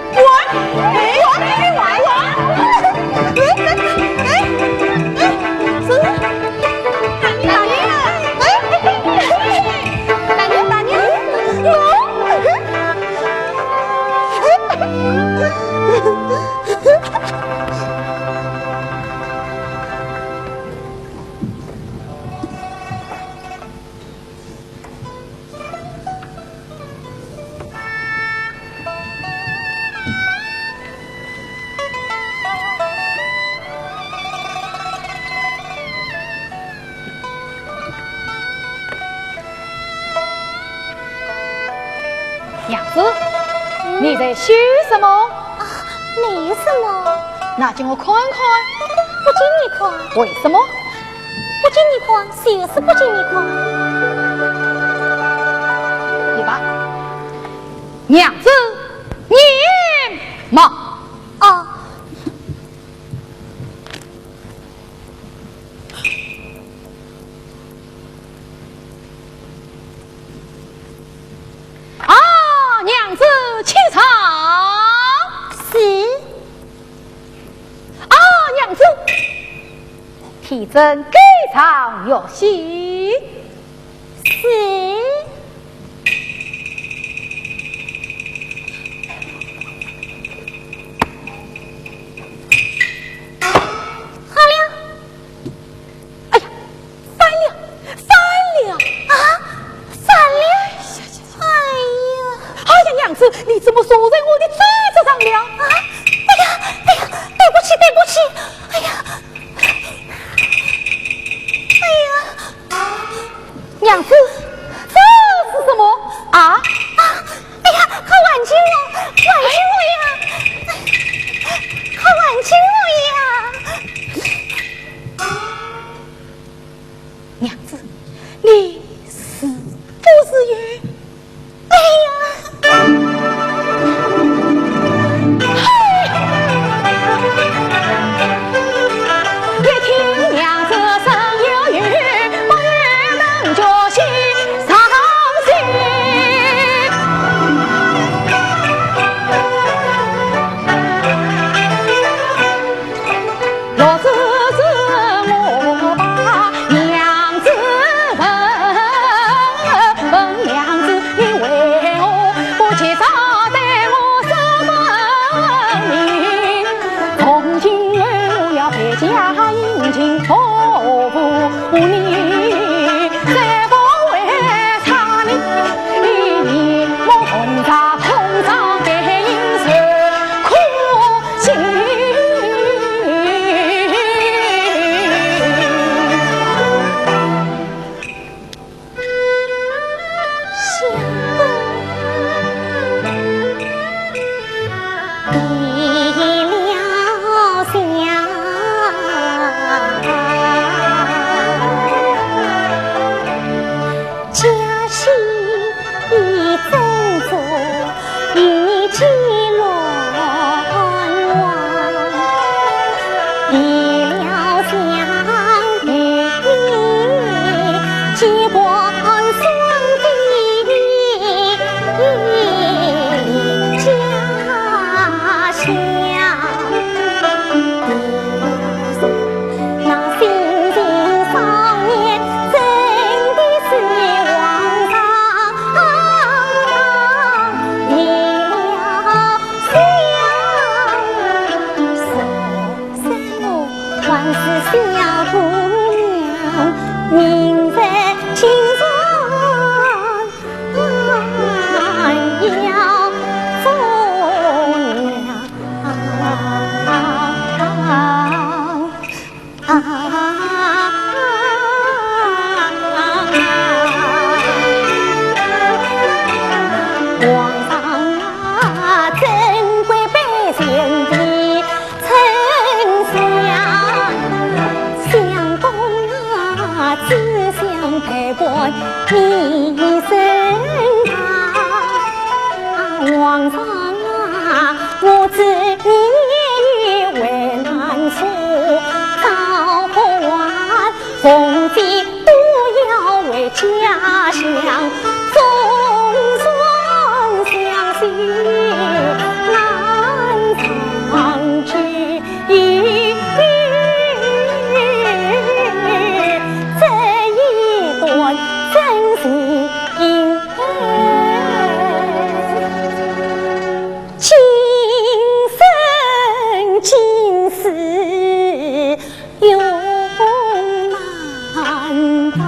我，我，我，我，哎，哎，哎，是，大娘，大娘，哎，大娘，大娘，我。 娘子，你在绣什么？啊，没什么。拿给我看看。不给你看。为什么？不给你看，就是不给你看。你吧，娘子，你嘛。哦。 啊，娘子，请上。是。啊，娘子，提灯盖上，玉溪。是。好了。 哎呀，翻了，翻了！啊，翻了！哎呀，哎呀，娘子，你怎么坐在我的桌子上了？啊，哎呀，哎呀，对不起，对不起！哎呀，哎呀，娘子，这是什么？啊？啊，哎呀，快还给我，还给我呀！快还给我呀！ 娘子，你是不是有……哎呀！皇上啊，珍贵百姓的丞相，相公啊，只想陪伴你身旁。皇上啊，我知你为难处，早晚 红巾都要回家乡，纵然相思难长久，这一段真情。今生今世 永难忘。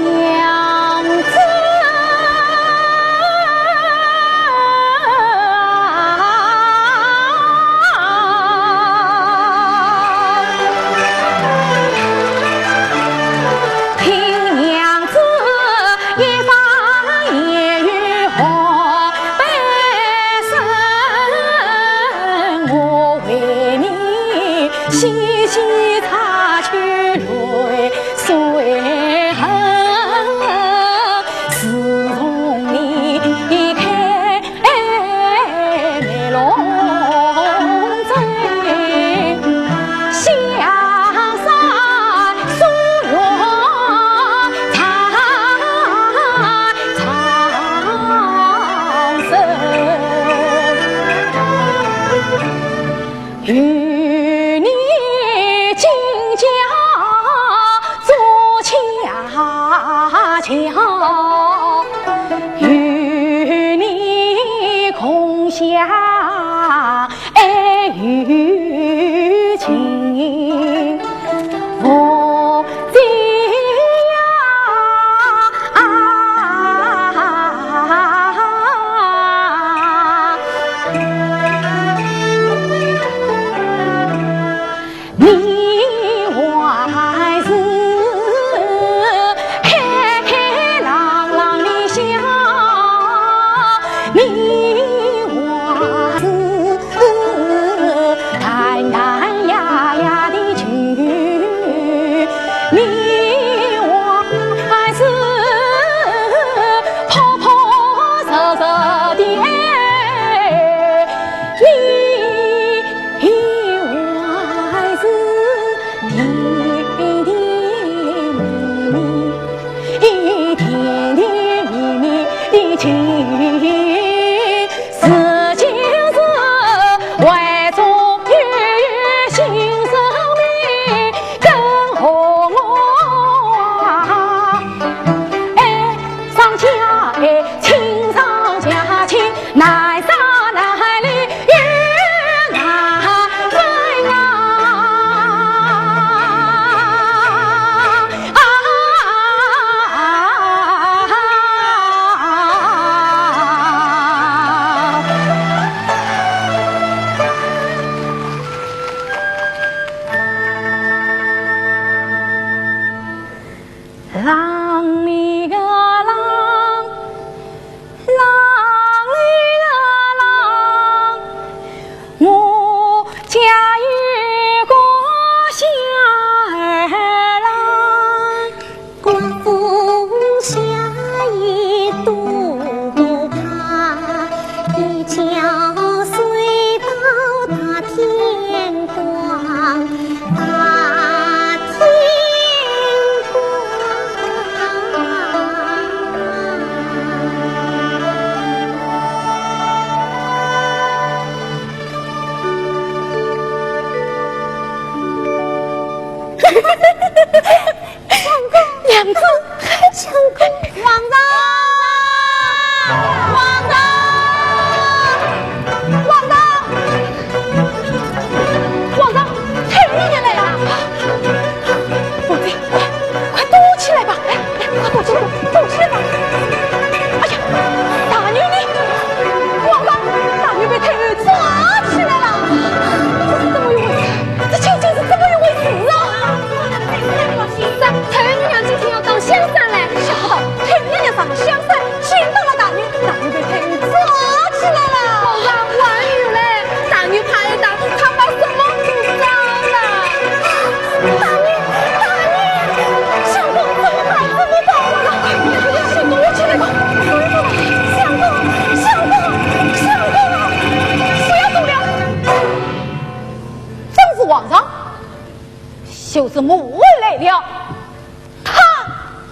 娘子，听娘子一番言语话，半生我为你洗洗擦去泪 水痕。自从你离开梅龙镇，香山疏远常常深。 与你今朝做家教，与你共享爱与情。 我这样啊，你还是开开朗朗的笑，你还是 淡淡雅雅的情，你我还是朴朴实实的爱，你我还是甜甜蜜蜜。 甜甜蜜蜜的情，如今是为中有心生命更和我。爱上加爱，情上加情，难舍难离 浪里个浪，浪里个浪，我家有个小儿郎。刮风下雨都不怕，一觉睡到大天光。 大天光。相公，娘子。 相公。皇上！皇上！皇上！皇上！太医院来了！皇帝，快，快躲起来吧！来，来，快躲起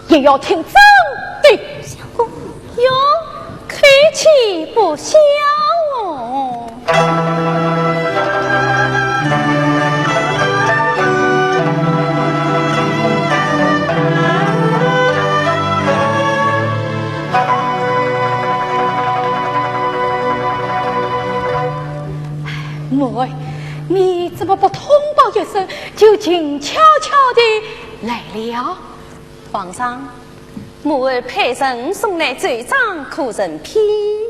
也要听朕的。相公，哟，口气不小哦。母后，你怎么不通报一声，就静悄悄地来了？ 皇上，母后派人送来奏章，可曾批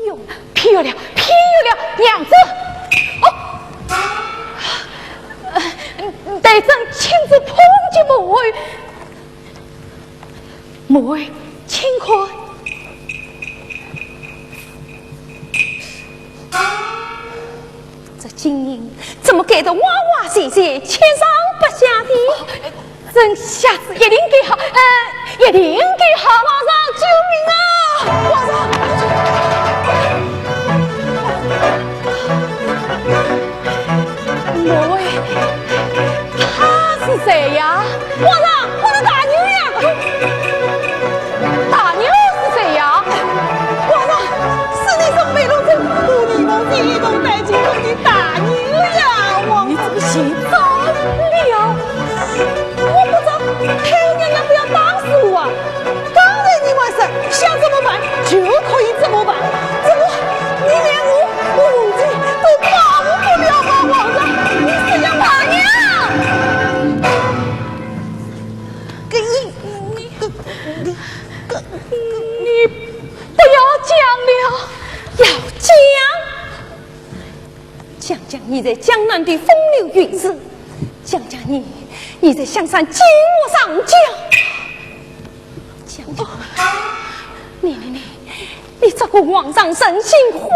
阅？批阅了，批阅了，娘子。哦，呃，待朕亲自碰见母后。母后，请看。 这金印怎么盖得歪歪斜斜、七上八下的？哦，朕下次一定盖好，呃，一定盖好。皇上，救命啊！皇上！母后，他是谁呀？皇上，我的大女呀！ 大牛是谁呀？皇上，是你送梅洛镇和李凤喜一同带进宫的大牛呀，皇上。你怎么行招了？我不招，太后娘娘不要打死我啊！刚才你还说想怎么办就可以怎么办，怎么你连我母亲都保护不了吗？皇上，你是要大牛？ 你，你，你，你不要讲了。要讲，讲讲你在江南的风流韵事，讲讲你，你在香山奸我上轿。 讲讲，你，你，你，你这个皇上人心荒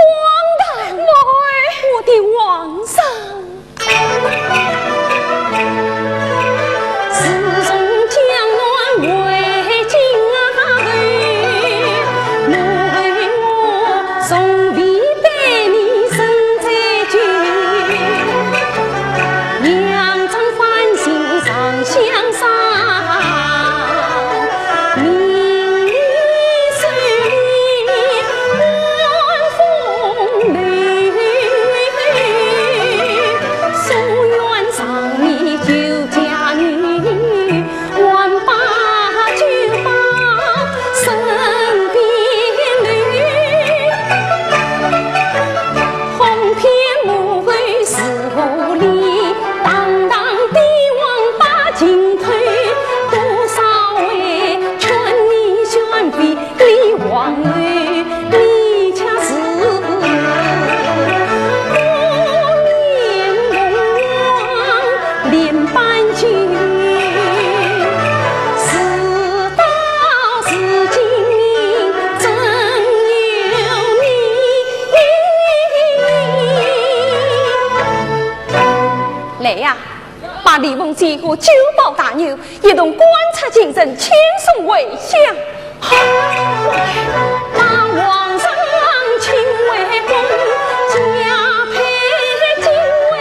唐！我的皇上！自从江南回京后，我从未被你生在酒。 两桩欢喜长相送，名利收礼换风流，夙愿上你救家女， 还把酒报身边留，哄骗母后是无礼，堂堂帝王把情偷，多少回劝你选妃李王后，你却是不念凤凰。 连板酒，事到如今真有你。来呀，把李凤喜和酒保大牛一同赶出京城，遣送回乡。 把皇上请回宫，加配金位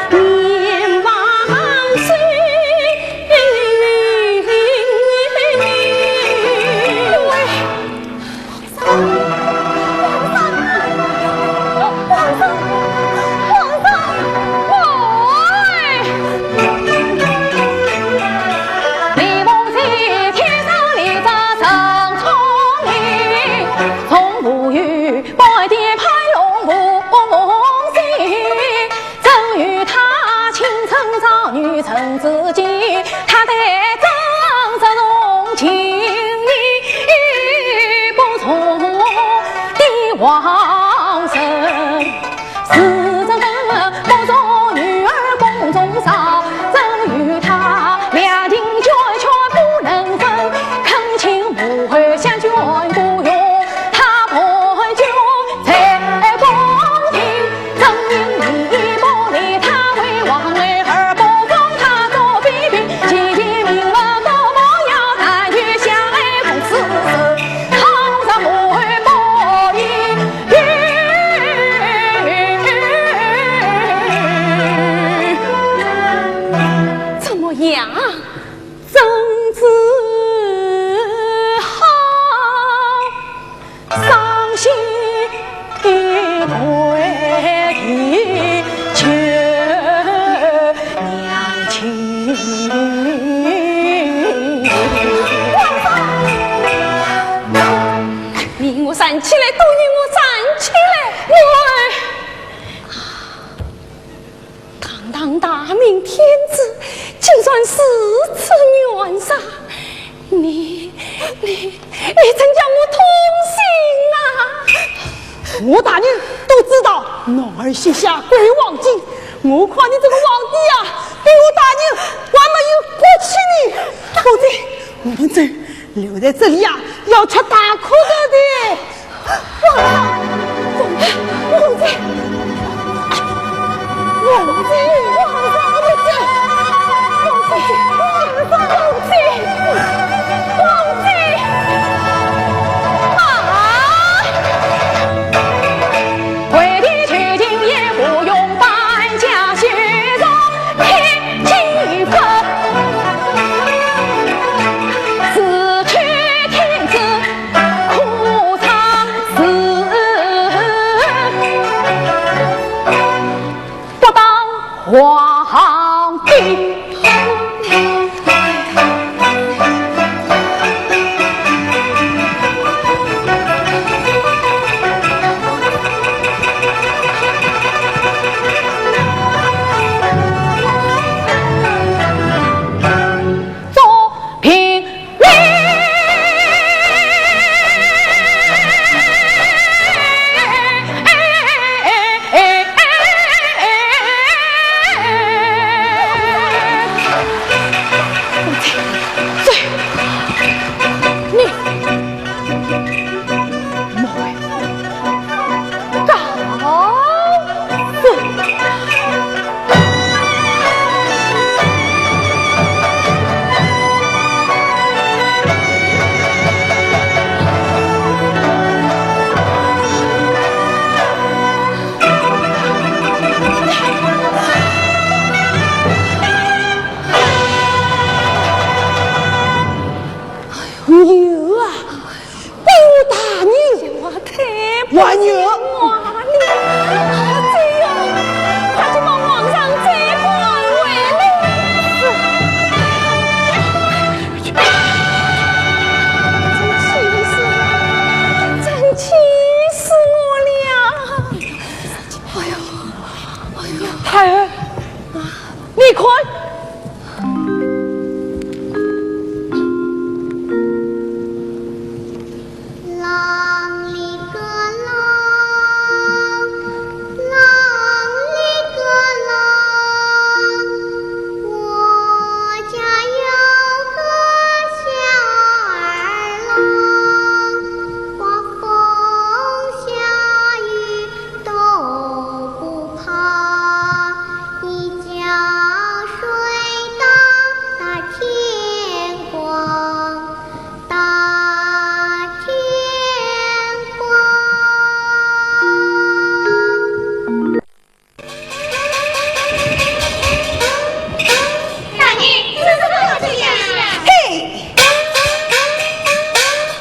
免万岁。你给我站起来，都给我站起来！我……堂堂大明天子，竟然如此冤枉！你，你，你真叫我痛心啊！我大人都知道，男儿膝下跪黄金，我看你这个皇帝啊，比我大人还没有骨气呢。否则，我们这留在这里啊，要吃大苦头的。王上，王上，王上，王上，王上，王上，王上，王上，王上，王上，啊！为的求情也不用搬家，雪中天际风，自去天子 可尝事，不当皇帝。做平 牛啊！ 哎呦，大牛！太不像话了！哎呦，快去把皇上再关回来！真气死我，真气死我了！哎呦，哎呦，孩儿，你看， 啷哩个啷，啷哩个啷，我家有个小儿郎，刮风下雨都不怕，一觉睡到大天光。 大天光。大人，这是何处呀？嘿，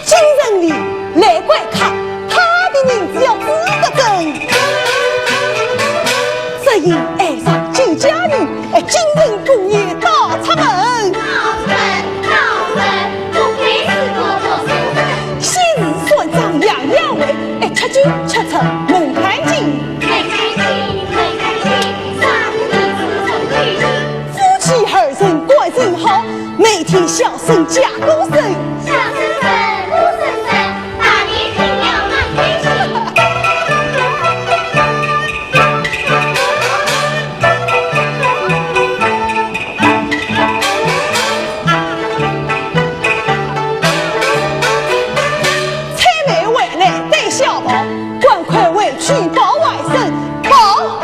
京城里来贵客，他的名字要值得尊。只因爱上酒家女， 哎，京城姑爷到此门。到此门，到此门，不愧是个读书人。先是算账样样会，哎，吃酒吃出门槛近。门槛近，门槛近，啥事体事出头近。夫妻二人关系好，每天笑声家歌声。笑声声，歌声声，大人听了蛮开心。 采买回来带小包，赶快回去报外甥，报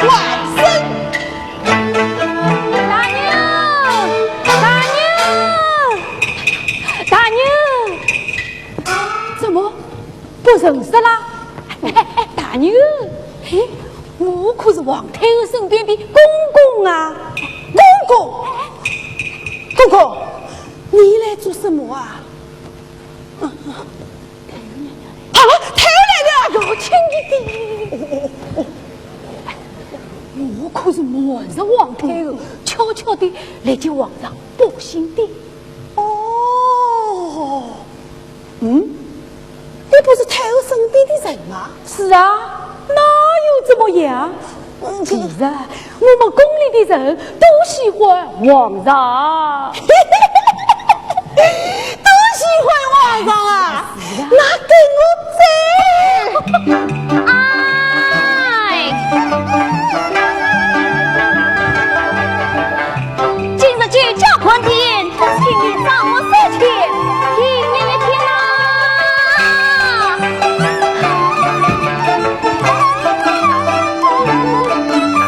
外甥。大人，大人，大人。 怎么，不认识啦？哎，哎，大人，哎，我可是皇太后身边的公公啊。公公，公公，你来做什么啊？啊，太后来了！要请你的。哦，哦，哦，我可是瞒着皇太后，悄悄地来给皇上报信的。哦，嗯，你不是太后身边的人吗？是啊，那又怎么样？嗯，这个其实啊，我们宫里的人都喜欢皇上。都喜欢皇上啊？是啊。那跟我走。哎，今日九霄观天，请你赏我三天，听你一天啊。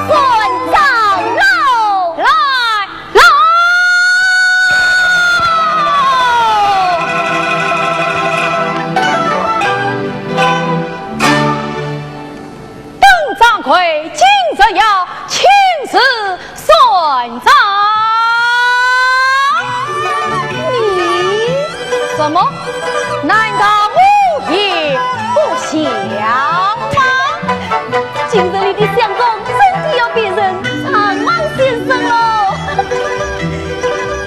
算账喽！来，来。 本掌柜今日要亲自算账。你什么？难道我也不孝吗？今日里的相公真的要变成冤枉先生喽！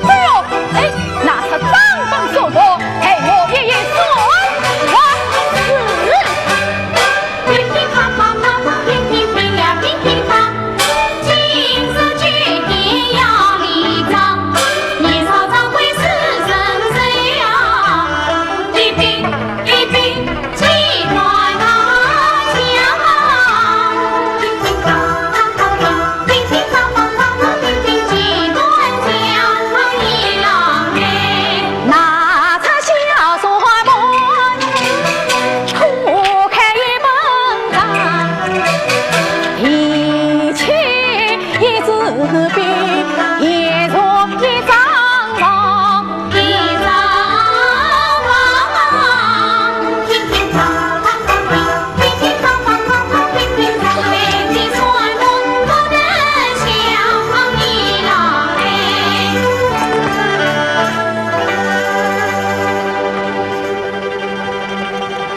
对哦，哎，拿出账本数目，给我一一算。是。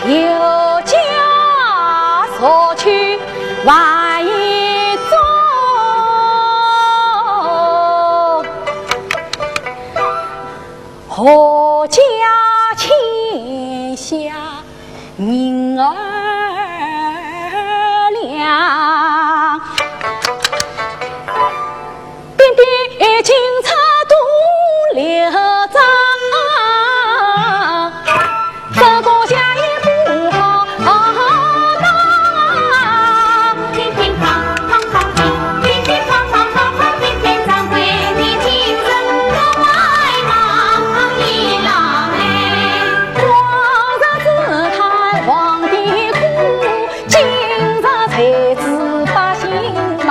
有家所居万一中，何家天下银二两。 点点金钗多六张，这个家也不好当。乒乒乓乓乓乒，乒乒乓乓乓乓乒乒乓，为你今日我来忙一忙哎。往日自叹皇帝苦， 今日才知百姓忙，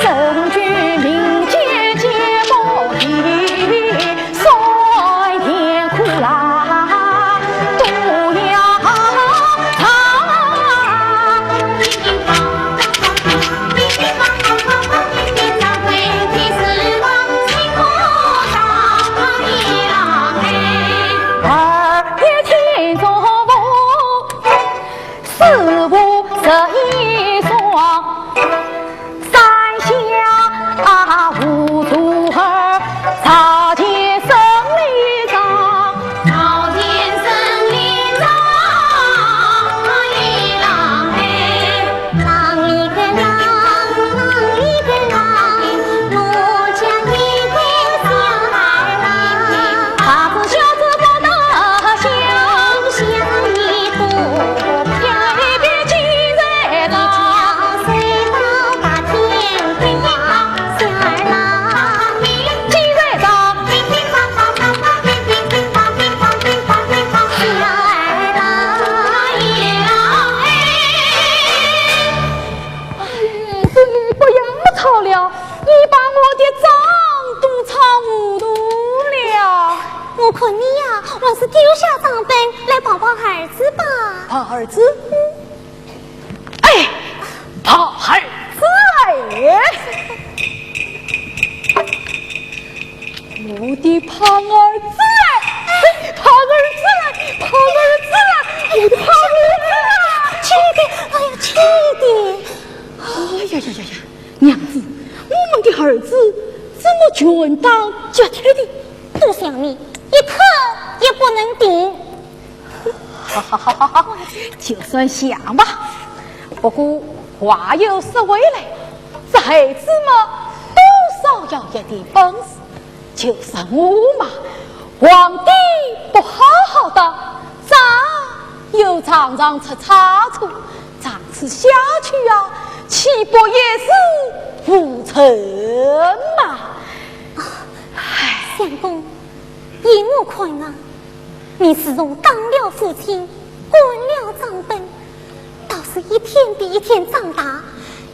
身居民间皆不易，酸甜苦辣都要尝。二月天中午， 四五十一双，山下无处儿，朝见圣里长。朝见圣里长，一郎哎。郎里个郎，郎里个郎，我家一个小二郎。大子小子不得小，小一个 哎，这个不要吵了，你把我的账都吵糊涂了。我看你呀，还是丢下账本来跑跑儿子吧。跑儿子？嗯。 哎，跑儿子哎！我的跑儿子哎！跑儿子哎！跑儿子哎！我的跑儿子哎！轻一点，哎呀，轻一点！哎呀呀呀呀！娘子，我们的儿子怎么全当脚踢的？都像你，一塌也不能顶。哈哈哈哈哈，就算想吧。不过话又说回来，这孩子嘛，多少要一点本事。就是我嘛，皇帝不好好的，咋又常常出差错？长此下去啊，岂不一事无成嘛？唉。相公， 依我看啊，你自从当了父亲，官了账本，倒是一天比一天长大，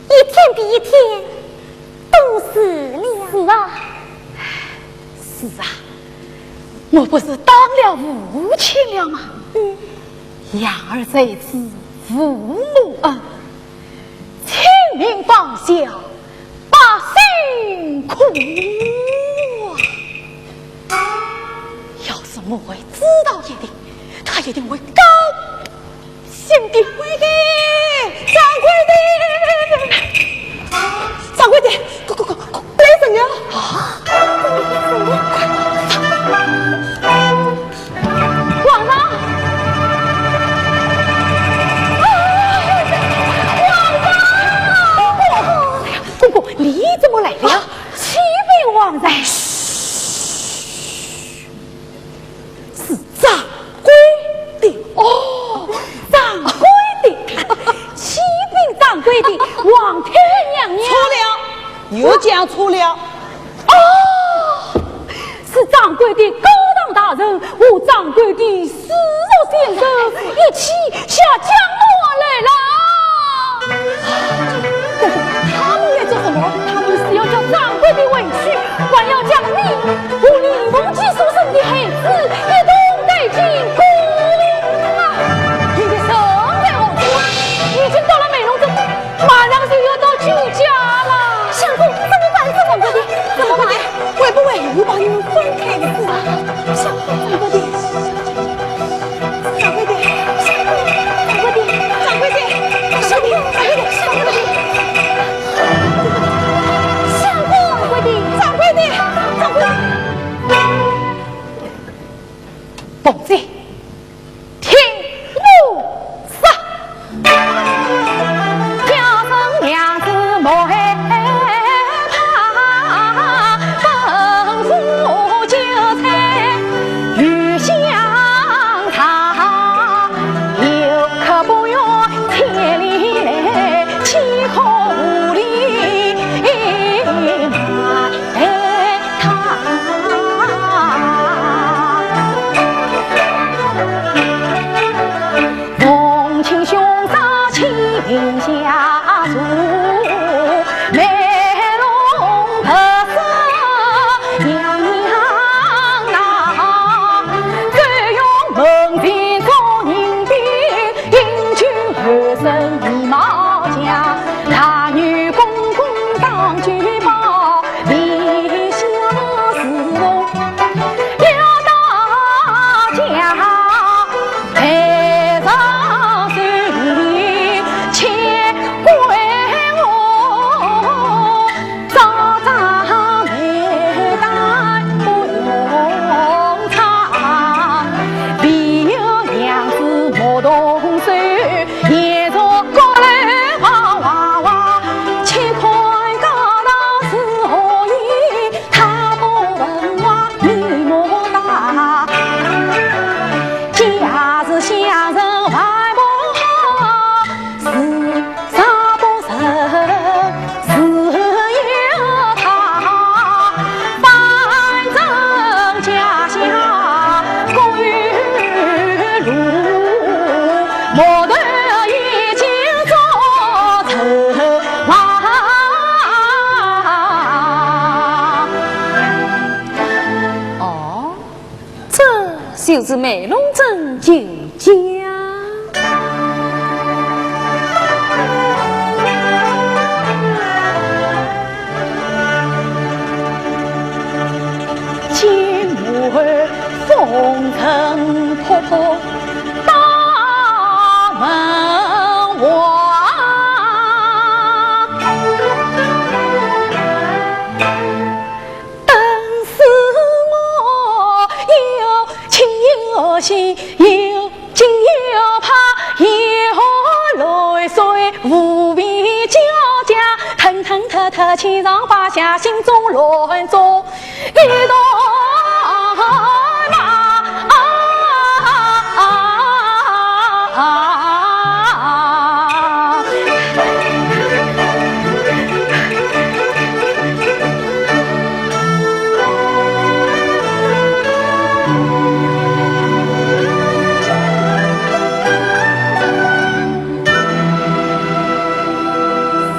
一天比一天懂事了。是啊，是啊，我不是当了父亲了吗？嗯。养儿在子，父母恩， 亲命报效，百姓苦啊！要是我会知道一点，他一定会高兴的。掌柜的，掌柜的，掌柜的，快快快快，来人呀！啊！ 皇上！啊，皇上！公公，公公，你怎么来了？启禀皇上。嘘，是掌柜的。哦，掌柜的，启禀掌柜的，皇太后娘娘。错了，又讲错了。哦， 是掌柜的高堂大臣和掌柜的私塾先生一起下江南来了。他们来做什么？他们是要叫掌柜的回去，还要将你和李凤姐所生的孩子一同带进宫啊！你的人在何处？已经到了美浓城。 马上就要到舅家了。相公，怎么办？怎么办？怎么办？会不会又把你们分开的事啊？相公，掌柜的，掌柜的，相公，掌柜的，掌柜的，相公，掌柜的，相公，掌柜的，掌柜的，掌柜的。凤姐， 听我说。哦，这就是美浓镇舅家。心又惊又怕，又乱睡，无比交加，腾腾突突，千上八下，心中乱作一团麻。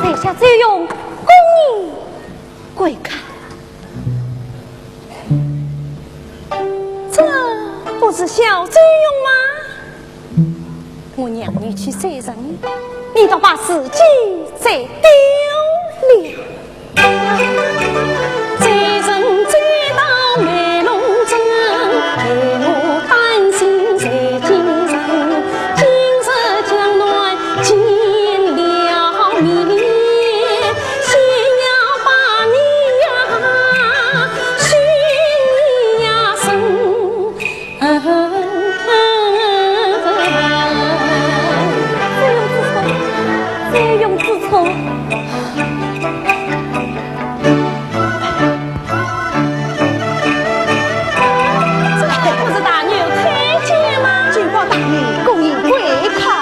在下周瑜，恭迎贵客。这不是小周瑜吗？ 我让你去追人，你倒把自己追丢了。追人追到美容针，害我担心在京城。今日江南见了面，先要把你呀，寻你呀，寻 这不是大牛太监吗？见过大人，恭迎贵客。 哎，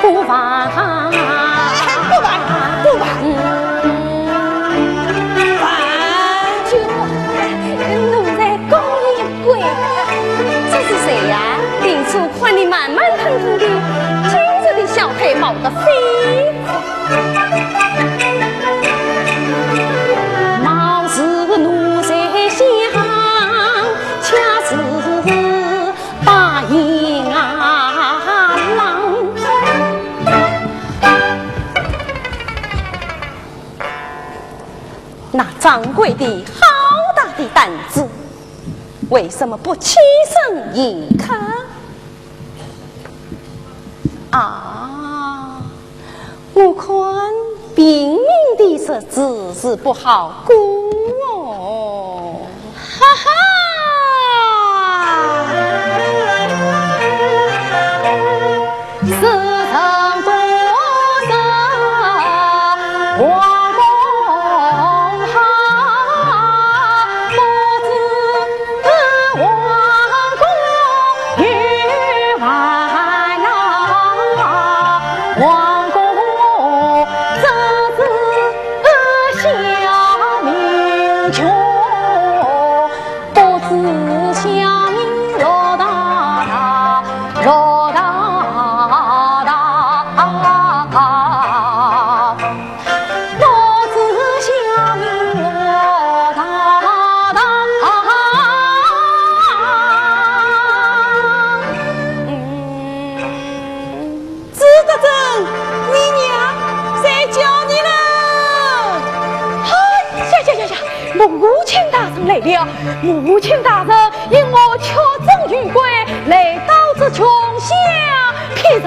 不敢，不敢，不敢。这是谁呀？林初看你慢慢腾腾的，今日的小太保的飞。 那张贵的好大的胆子，为什么不起身迎客？ 啊，我看平民的日子是不好过哦。哈哈！朱德正，你娘在叫你呢。哎呀呀呀呀，母亲大人来了，母亲大人因我缺诊于官，来到这穷乡僻壤。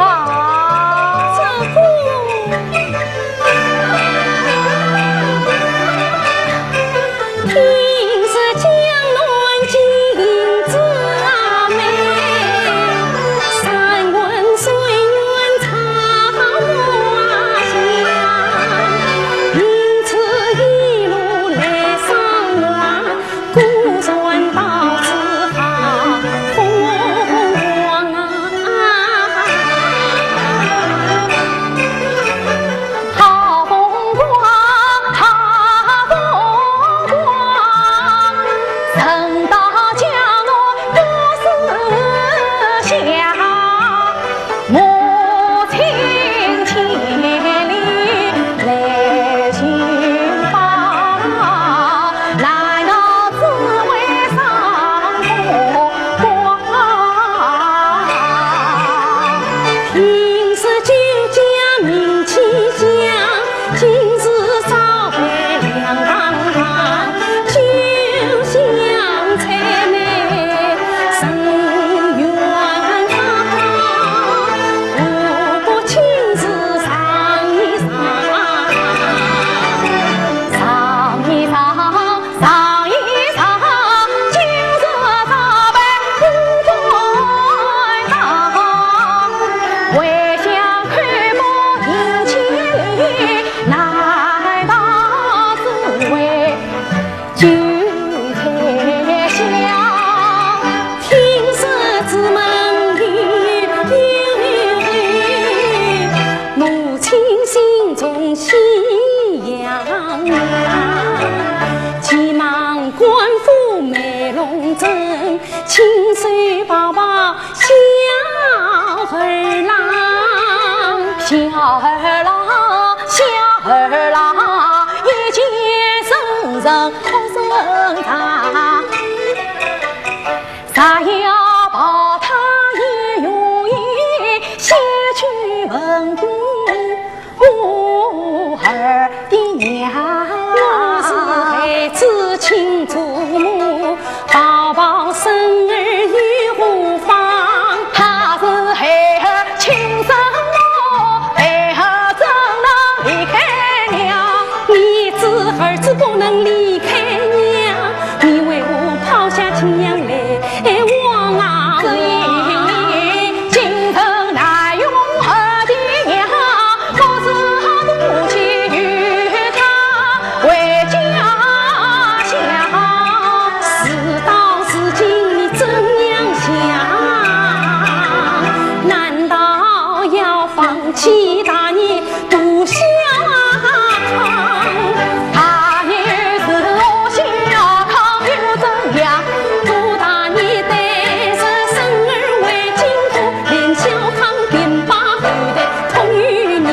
这个 好风光，好风光。亲手抱抱小儿郎，小儿郎，小儿郎，一见深深哭声大。啥要抱他也容易，先去问过 我儿的娘。我是孩子亲祖母，抱抱孙儿又何妨？他是孩儿亲生母，孩儿怎能离开娘？你知儿子不能离开娘，你为何抛下亲娘来 望啊望。今日难容儿的娘，我是不去与她回家乡。事到如今你怎样想？难道要放弃大义 独享。大义是我小康又怎样？做大义的是生而为净土，连小康并把对待同于娘。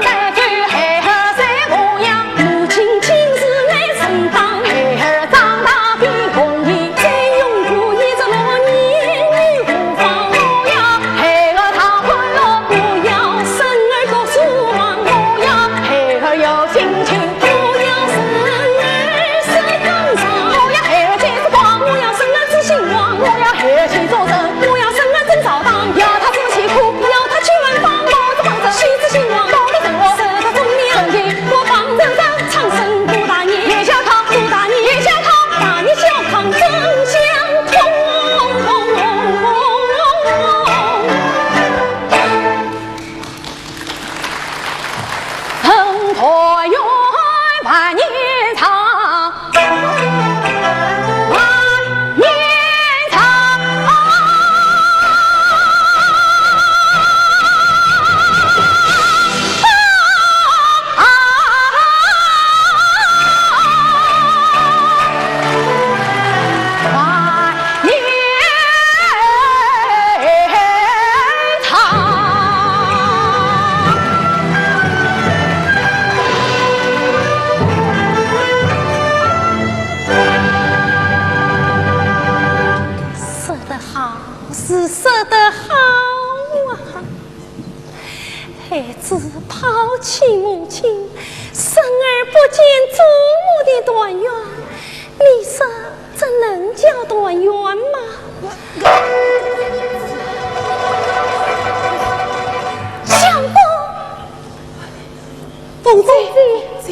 带走孩儿在模样，母亲今日来承担，孩儿长大的容易，再用过一只落年又何妨？我要 孩儿唱昆乐，我要孙儿读书房，我要孩儿有心情，我要孙儿是刚强，我要孩儿见识广，我要孙儿知兴旺，我要孩儿去做人，我要孙儿真扫荡，要他知其苦，要他去远方，我是方正，须知兴旺，我的生活，受得中央，我方正，唱声不大年，也小康，不大年，也小康，大年小康，真相通。 说得好，是说得好啊！ 孩子抛弃母亲，生而不见祖母的团圆，你说这能叫团圆吗？相公，凤姐，凤姐。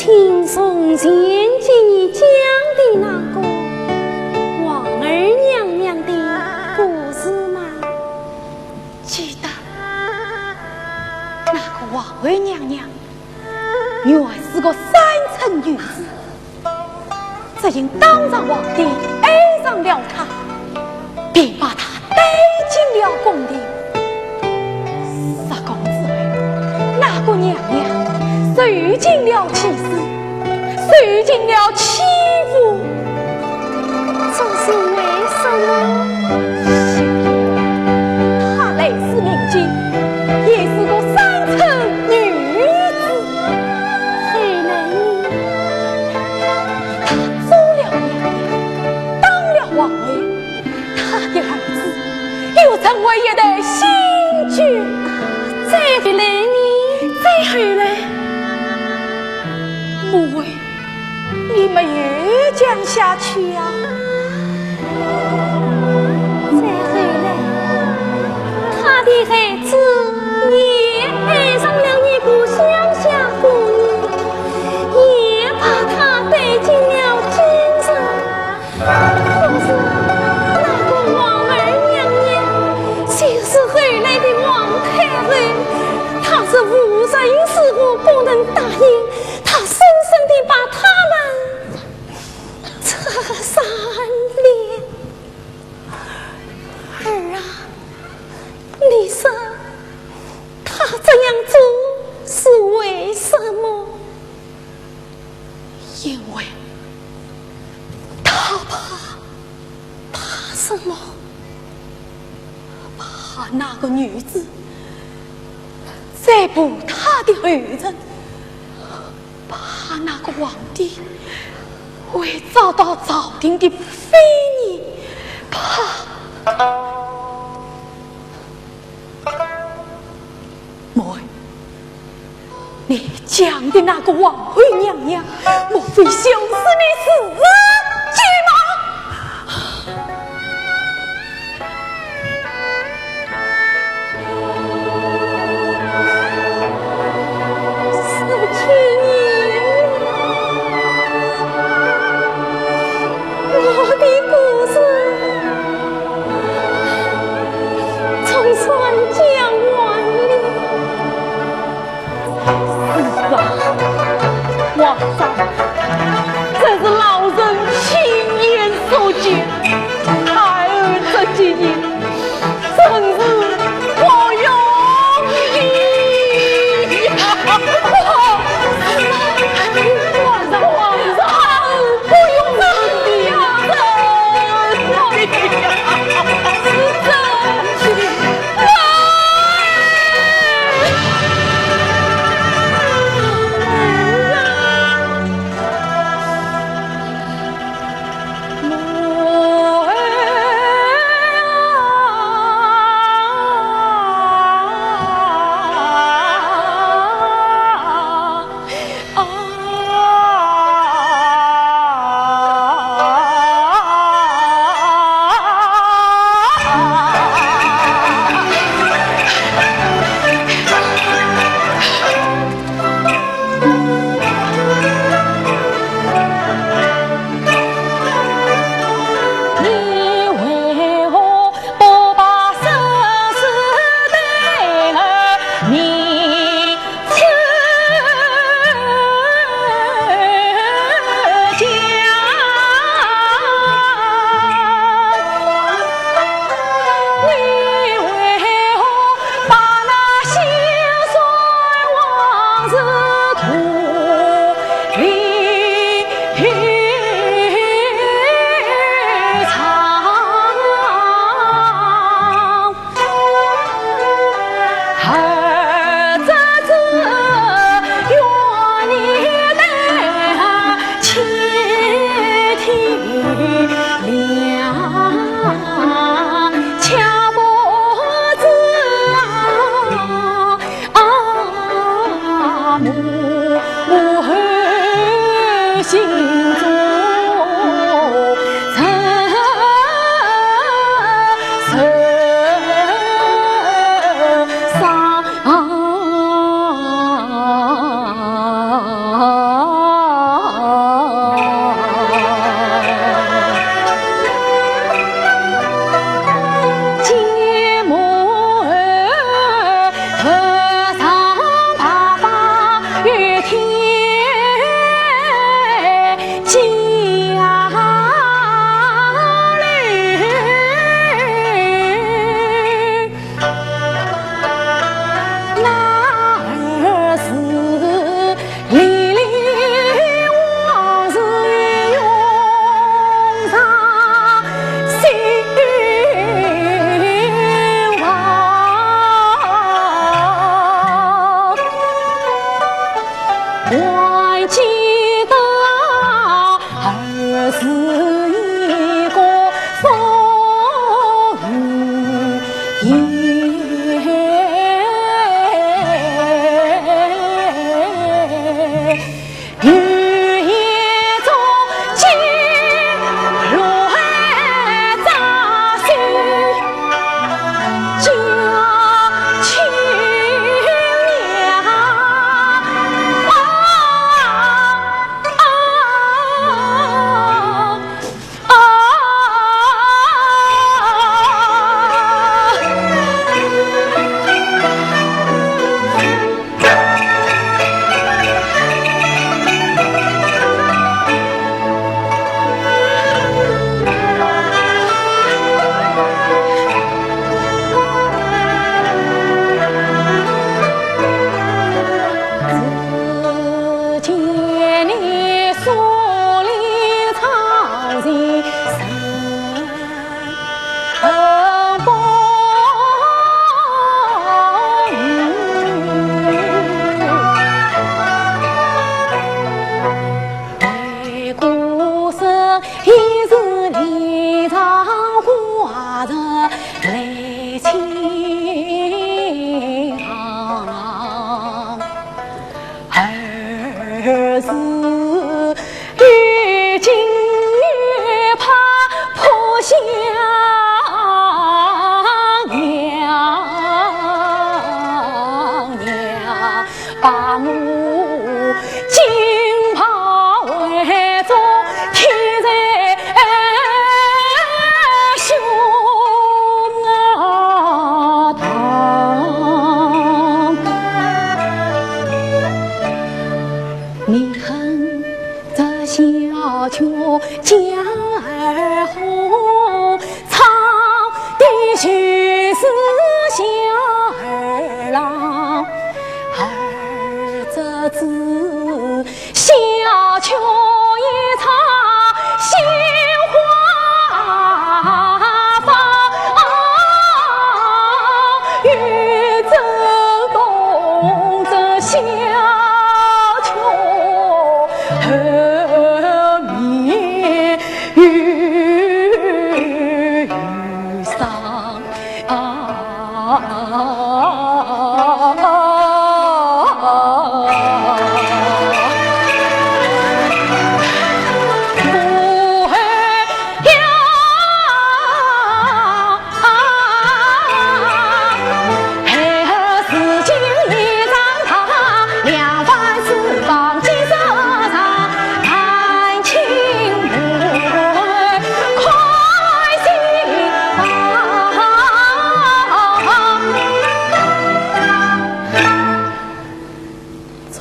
听从前几日讲的那个王二娘娘的故事吗？记得，那个王二娘娘原是个山村女子，只因当朝皇帝爱上了她， 便把她带进了宫廷。入宫之后，那个娘娘受尽了歧视，受尽了欺负。这是为什么？她来自民间，也是个山村女子。后来呢？她做了娘娘，当了皇后， 她的儿子又成为一代新君。再后来呢？再后来，母后，你没有讲下去呀。再后来，她的儿子也爱上了一个乡下姑娘，也把她带进了京城。 可是那个王二娘娘，就是后来的王太后，她是无论如何不能答应，她深深地把他们拆散了。儿啊，你说她这样做是为什么？ 因为她怕，怕什么？怕那个女子追捕她的后人，怕那个皇帝会遭到朝廷的非议，怕…… 母后，你讲的那个王后娘娘，莫非就是你自己吗？十七年，我的故事 总算讲完了。是啊，皇上，这是老臣亲眼所见，孩儿这几年真是不容易呀。皇上，皇上， 不容易呀，这是真的。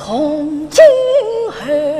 从今后